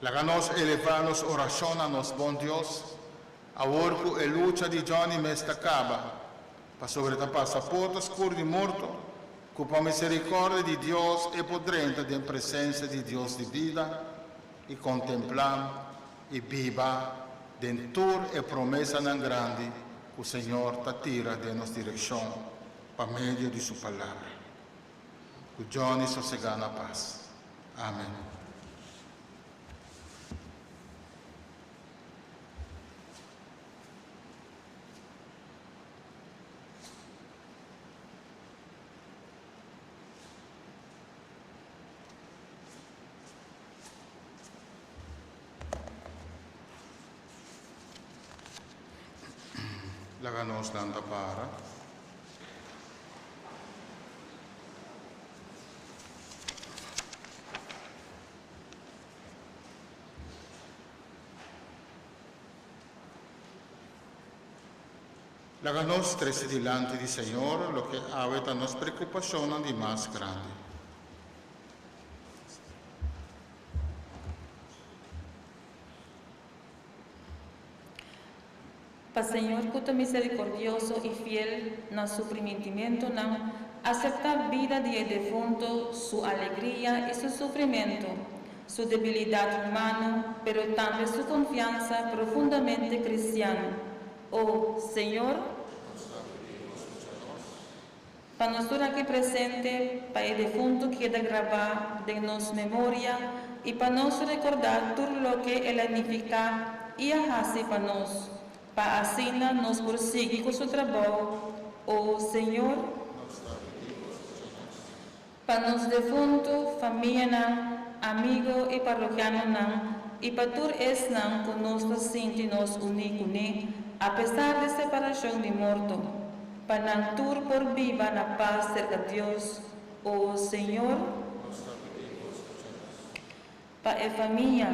laga nos elevá nos orashon na nos bon Dios awor ku e lucha di Johnny mes ta kaba, pasobra e ta pasa porta skur di morto, ku pa miserikòrdia di Dios e por drenta den presensia di Dios di bida i kontemplá i biba den tur e promesanan grandi ku Señor ta tira den nos direkshon pa medio di Su Palabra. Ku Johnny sosegá na pas. Amen. Laga nos lanta para. Laga nos trese dilanti di Señor loke awe ta nos preokupashonnan di mas grandi. Pa Señor ku ta miserikordioso i fiel na su primintimentunan, aseptá bida di e defuntu, su alegria i su sufrimentu. Su debilidad humano, pero tambe su confianza profundamente cristiano. Oh Señor, pa nos aki presente, pa e defunto keda graba den nos memoria y pa nos recorda tur loke el a nifica y a haci pa nos, pa asina nos por sigui cu su trabou. Oh Señor, pa nos defunto, famia, amigo y parrokiano y pa tur esnan cu nos ta sinti nos uni cune, apesar di separacion di morto, pa nan tur por biba na paz cerca Dios, o Señor, pa e famia,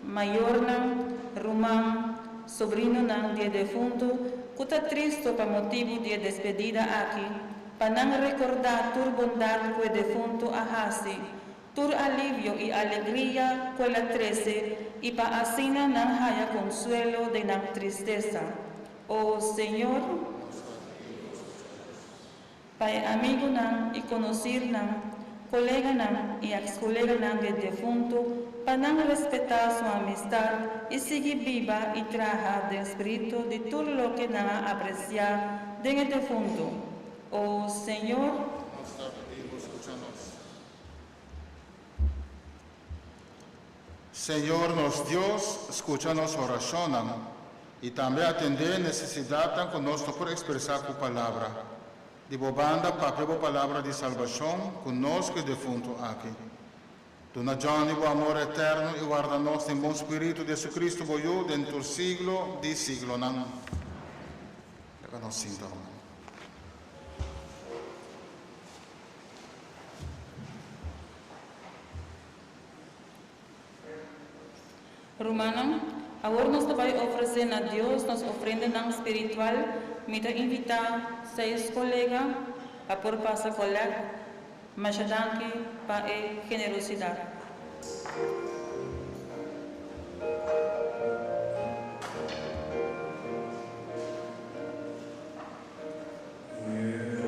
mayornan, ruman, sobrinonan di defunto, cu ta tristo pa motibo di despedida aki, pa nan recorda tur bondad cu e defunto a haci, tur alivio y alegria cu el a trece, y pa asina nan haya consuelo den nan tristesa. O Señor, pa amigonan y conocirnan, coleganan y ex-coleganan di defunto, pa nan respeta su amistad y sigui biba y traha den spirito di tur loke nan a aprecia den e defunto. O Señor, Nos te pedimos, escúchanos. Señor nos Dios, scucha nos oracion y tambe atende necesidad cu nos no por expresa cu palabra. Di bo banda, papia bo palabra di salbacion cu nos cu e defunto aki. Duna Johnny bo amor eterno y warda nos den bon spirito di Jesucristo bo Yiu den tur siglo di siglonan. Laga nos sinta, ruman. Rumannan, awor nos ta bay ofrece na Dios nos ofrenda spiritual. Mi ta invita seis colega pa por pasa colecta. Masha danki pa e generosidad. Jerusalén,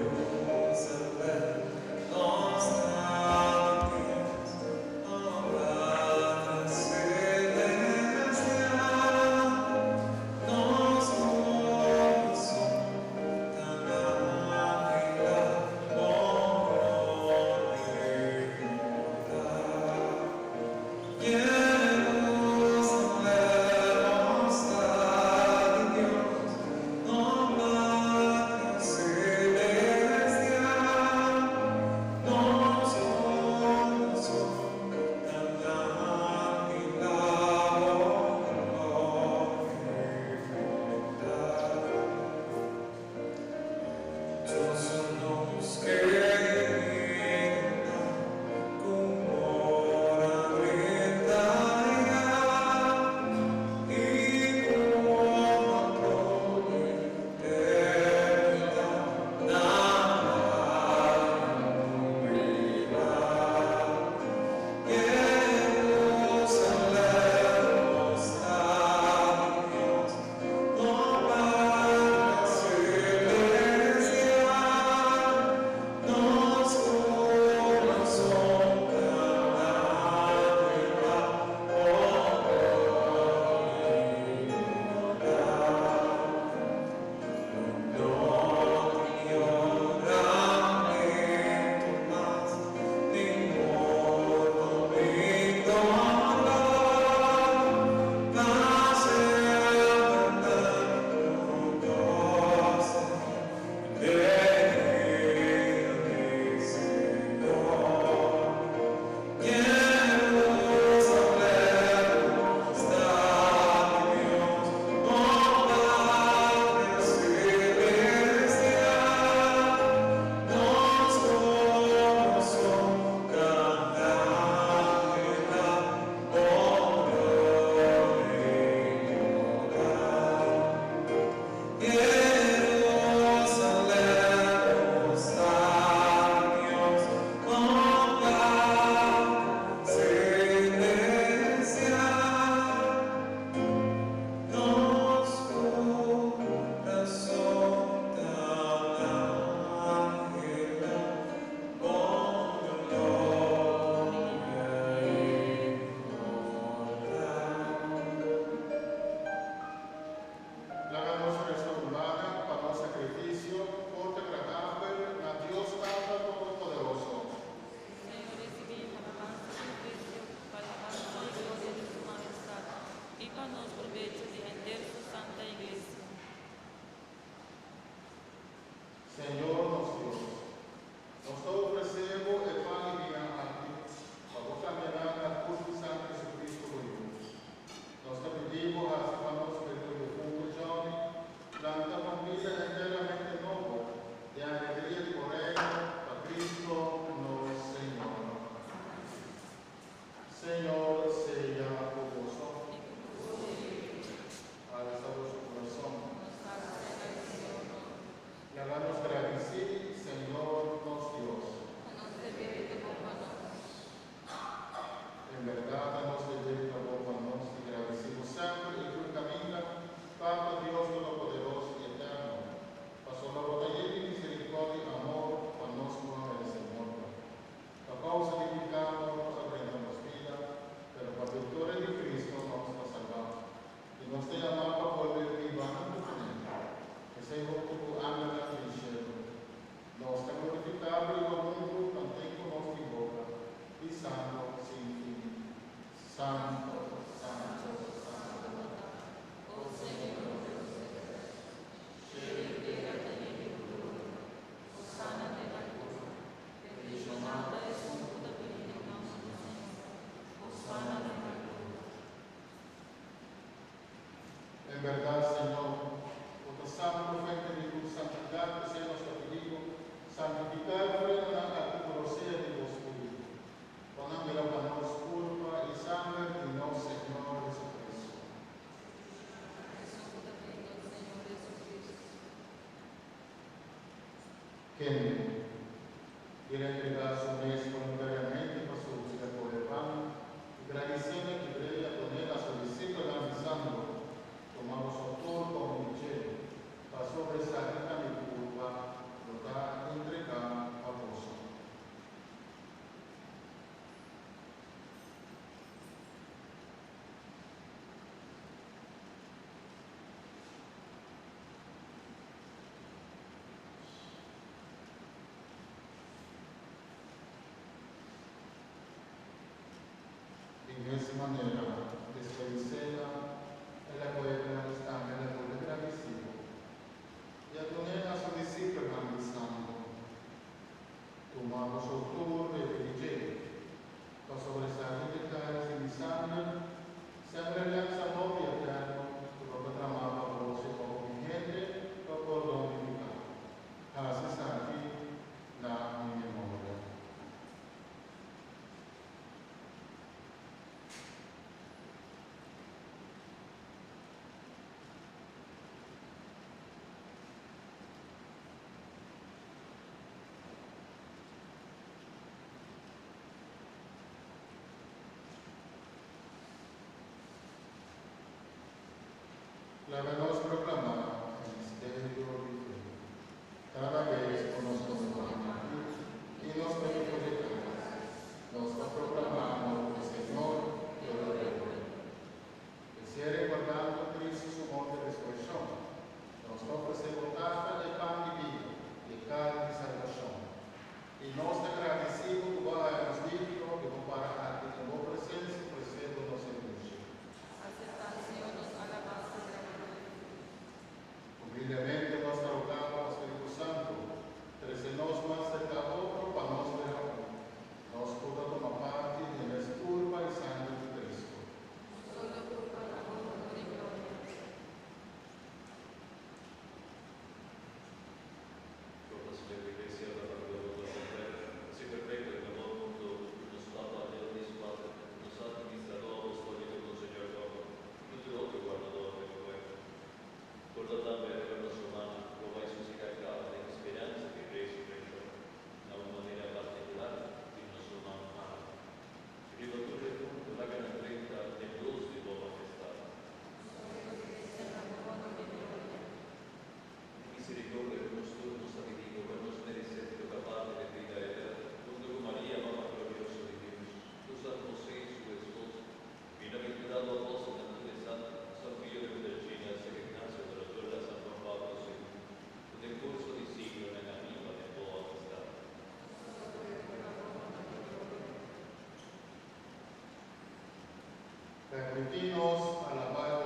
nos pa nos probecho di henter su santa Iglesia. Señor nos Dios, nos ta ofresé Bo e pan i biña aki, pa Bo kambia nan na kurpu i sanger di Jesucristo Bo Yu. Nos ta pidi Bo hasi pa nos kerido defunto Johnny lanta pa un bida enteramente nobo den alegria di Bo Reino pa Cristo nos Señor. Señor sea ku boso. Alsa boso kurason. Laga nos gradisí Señor nos Dios. En bèrdat ta nos deber ta bon pa nos di gradisí Bo semper i tur kaminda, Tata Dios Todopoderoso i Eterno, pasobra Bo ta yen di miserikòrdia i amor pa nos ku a meresé morto. Pa kousa di piká morto a drenta nos bida, pero pa viktoria di Kristu nos ta salbá. I nos ta yamá pa bolbe biba huntu kuné, esei huntu ku angelnan den shelu. Nos ta glorifiká Bo riba mundu tanten ku nos tin boka, bisando sin fin, Santo, santo, santo, o Señor Dios di ehérsito, shelu i tera ta yen di Bo gloria. Hosana den altura. Bendishoná ta esun ku ta bini den nòmber di Señor. Hosana den altura. En bèrdat, Señor, Bo ta santu, fuente di tur santidat, p'esei nos ta pidi Bo, santifiká e ofrendanan aki ku rosea di Bo Spiritu, pa nan bira pa nos kurpa i sanger di nos Señor Jesucristo. Esun ku ta bini den Señor Jesucristo. Kende el a entregá su mes voluntariamente pa sufri a kohe pan i gradisé na kibr'é i a pon'é na su disipelnan bisando, Tuma boso tur kome di dje, pasobra esaki ta mi kurpa lo ta entregá pa boso. Di mes manera, despues di sena, el a kohe klas tambe el a bolbe gradisido i a dun'é na su disipelnan, bisando, Tuma boso tur bebe di dje, pasobra esaki ta e klas di mi sanger, Sangre aliansa nobo i eterno ku lo ta tramá pa boso i pa hopi hende pa pordon di piká. Hasi esaki na mi memoria. Laga nos proklamá e misterio di fe. Kada bes ku nos kome pan aki i nos bebe for di kalis, nos ta proklamá morto di Señor te ora ku E bolbe. P'esei rekordando Kristu su morto i resurekshon, nos ta ofresé bo Tata e pan di bida i e kalis di salbashon. I nos ta gradisí bo ku bo a haña nos digno di bo para aki den bo presensia ofresé bo nos servishi. Aseptá, Señor, nos alabansa gratitud. Humildemente nos ta rogá bo pa Spiritu Santu trese nos mas serka otro pa nos bira un, nos ku ta tuma parti den mes kurpa i sanger di Kristu. Un solo kurpa na bo honor i gloria. Permití nos alabá.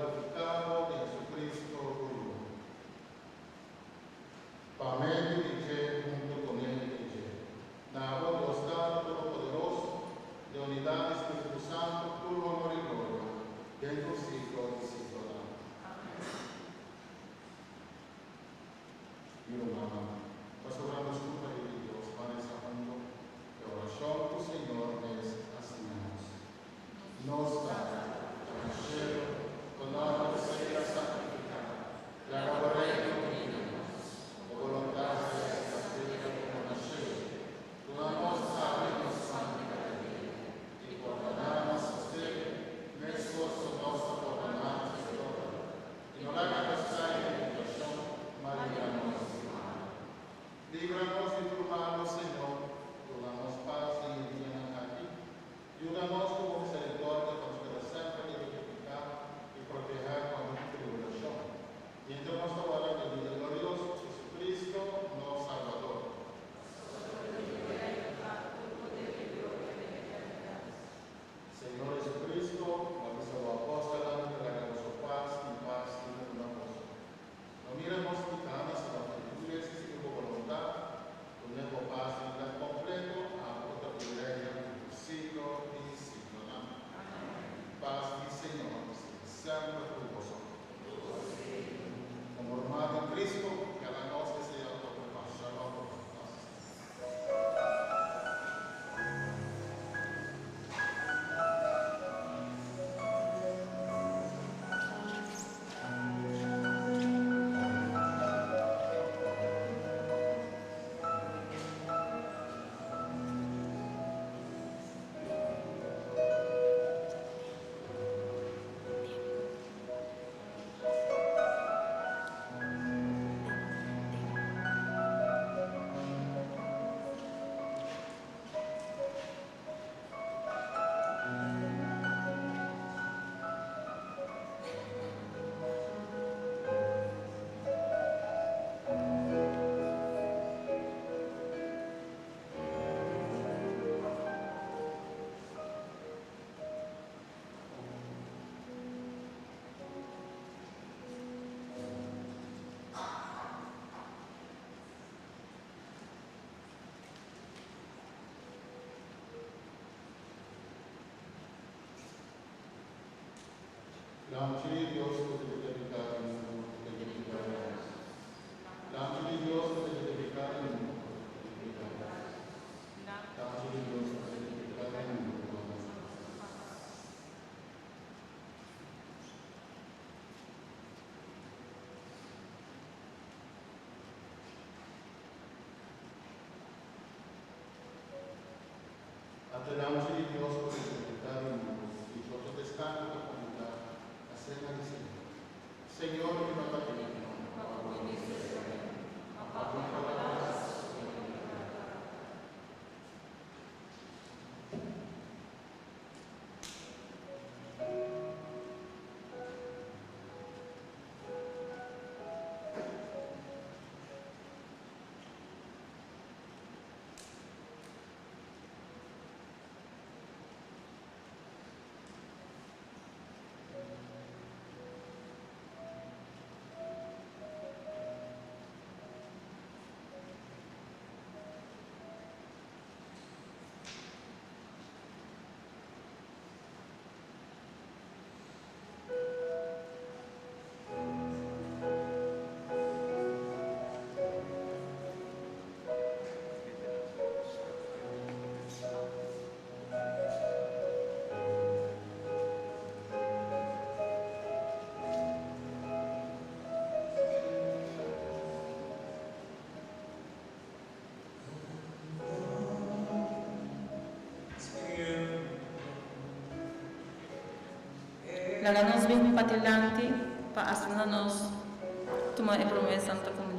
Lamchi di Dios ku ta kita piká di mundu, tene piedad di nos. Lamchi di Dios ku ta kita piká di mundu, tene piedad di nos. Lamchi di Dios ku ta kita piká di mundu, tene piedad di nos. Ata e Lamchi di Dios ku ta kita piká di mundu, dichoso ta esnan ku ta kombidá na sena di Señor. Señor, mi no ta digno pa bo bini ma pa bo palabra lo mi libra. Laga nos bin padilanti pa asina nos tuma e Prome Santa Comunion.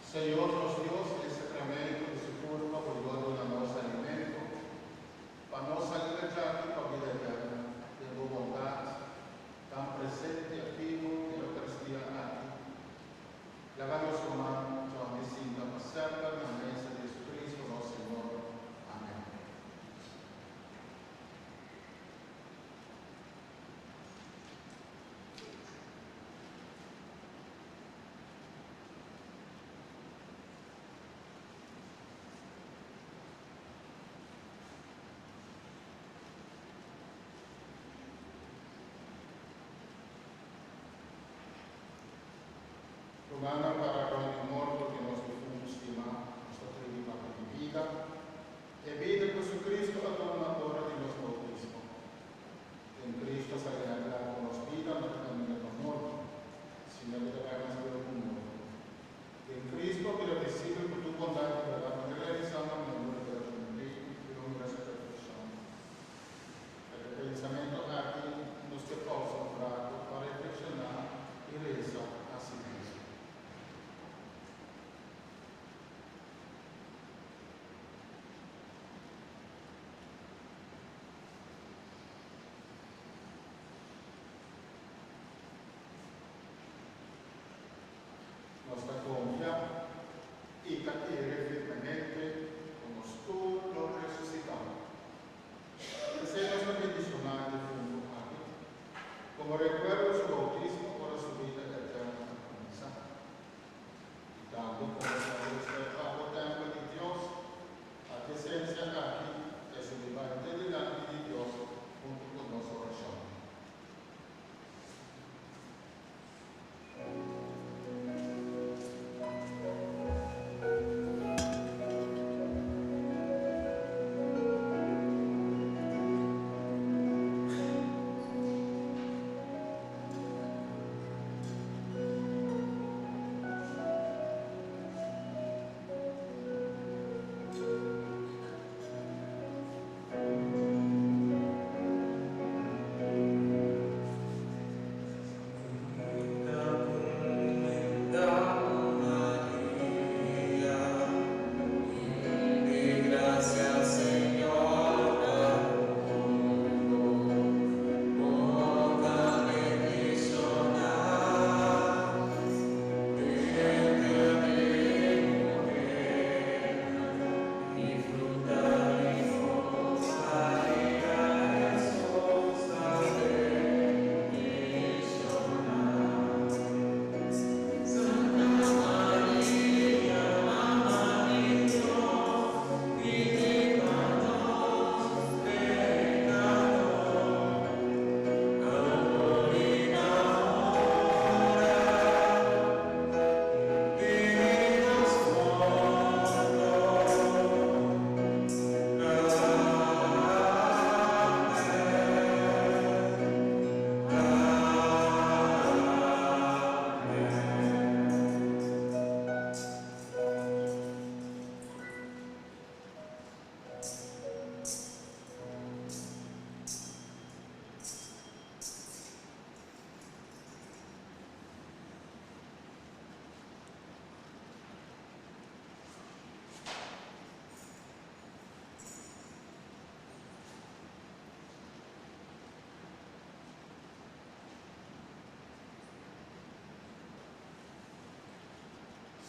Señor nos Dios, e sacramento di su curpa bolbe duna nos alimento, pa nos sali djaki pa bida eterno, den bo bondad, tan presente y activo den Eucaristia aki. Laga nos ruman Johnny sinta pa semper na mesa di Jesucristo nos Señor. Amen. Rumannan para rond di morto di nos difunto stimá, nos ta tribi pa pidi bida, e bida ku Jesucristo a duna ora di nos boutismo. Den Cristo a sali na kla ku nos bida no ta kaminda pa morto, sino ku ta bai mas leu ku morto. Den Cristo a bira visibel ku tur bondat i bèrdat no ta realisá na mundu lo keda kumplí i lo mira su perfekshon. Ta ku e pensamentu aki nos ke pausa un ratu pa reflekshoná i resa na silensio. Nos ta konfia i ta kere firmemente ku nos tur lo resusitá. P'esei nos ta bendishoná e defuntu aki komo rekuerdo su boutismo ora su bida eterno a kuminsá. I tambe komo ta respetá bo tèmpel di Dios, a presensia aki ta subi bai te dilanti di Dios huntu ku nos orashon.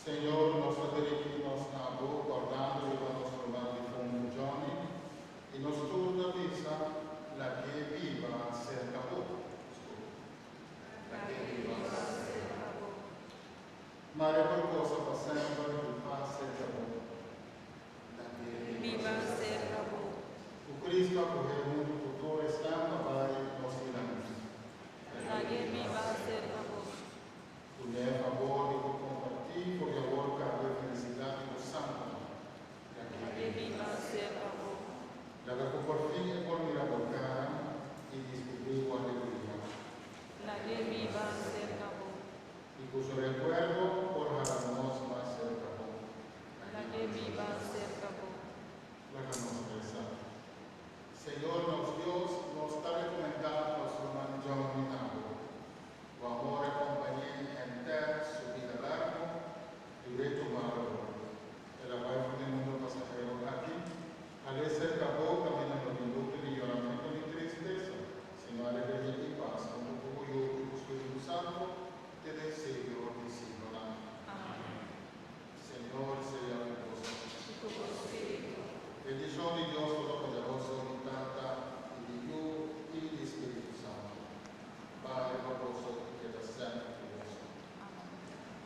Señor, nos ta dirigí nos na Bo, kòrdando riba nos ruman difuntu Johnny, i nos tur ta bisa, Lag'é biba serka Bo. Lag'é biba serka Bo. Mare por gosa pa semper i pas serka Bo. Lag'é biba serka Bo. Ku Cristo a kohe huntu ku tur esnan pa bai nos dilanti. Lag'é biba serka Bo. Dun'é fabor di por kompartí for di awor kaba e felisidat di bo santunan. Lag'é biba serka Bo. Laga ku por fin e por mira bo kara i diskubrí bo alegria. Lag'é biba serka Bo. I ku su rekuerdo por hala nos mas serka Bo. Lag'é biba serka Bo. Laga nos resa. Señor.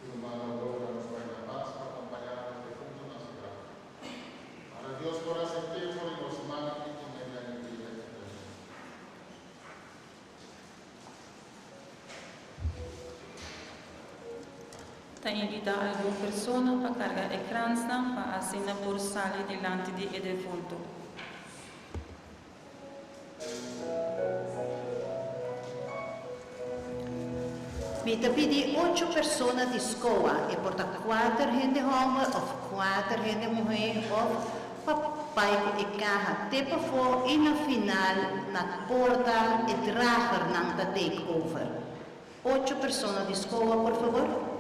Rumano Bola nos va en la paz para acompañar al difunto na su graf. Para Dios por aceptar por los manos y tener la alegría eterna. Ta invitá algun persona pa karga e kransnan pa asina por sali dilanti di e defuntu. Mi ta pidi ocho persona di SKOA, e por ta kuater hende hòmber òf kuater hende muhé òf pa bai ku e kaha te pafó i na final na porta e dragernan ta take over. Ocho persona di SKOA, por fabor.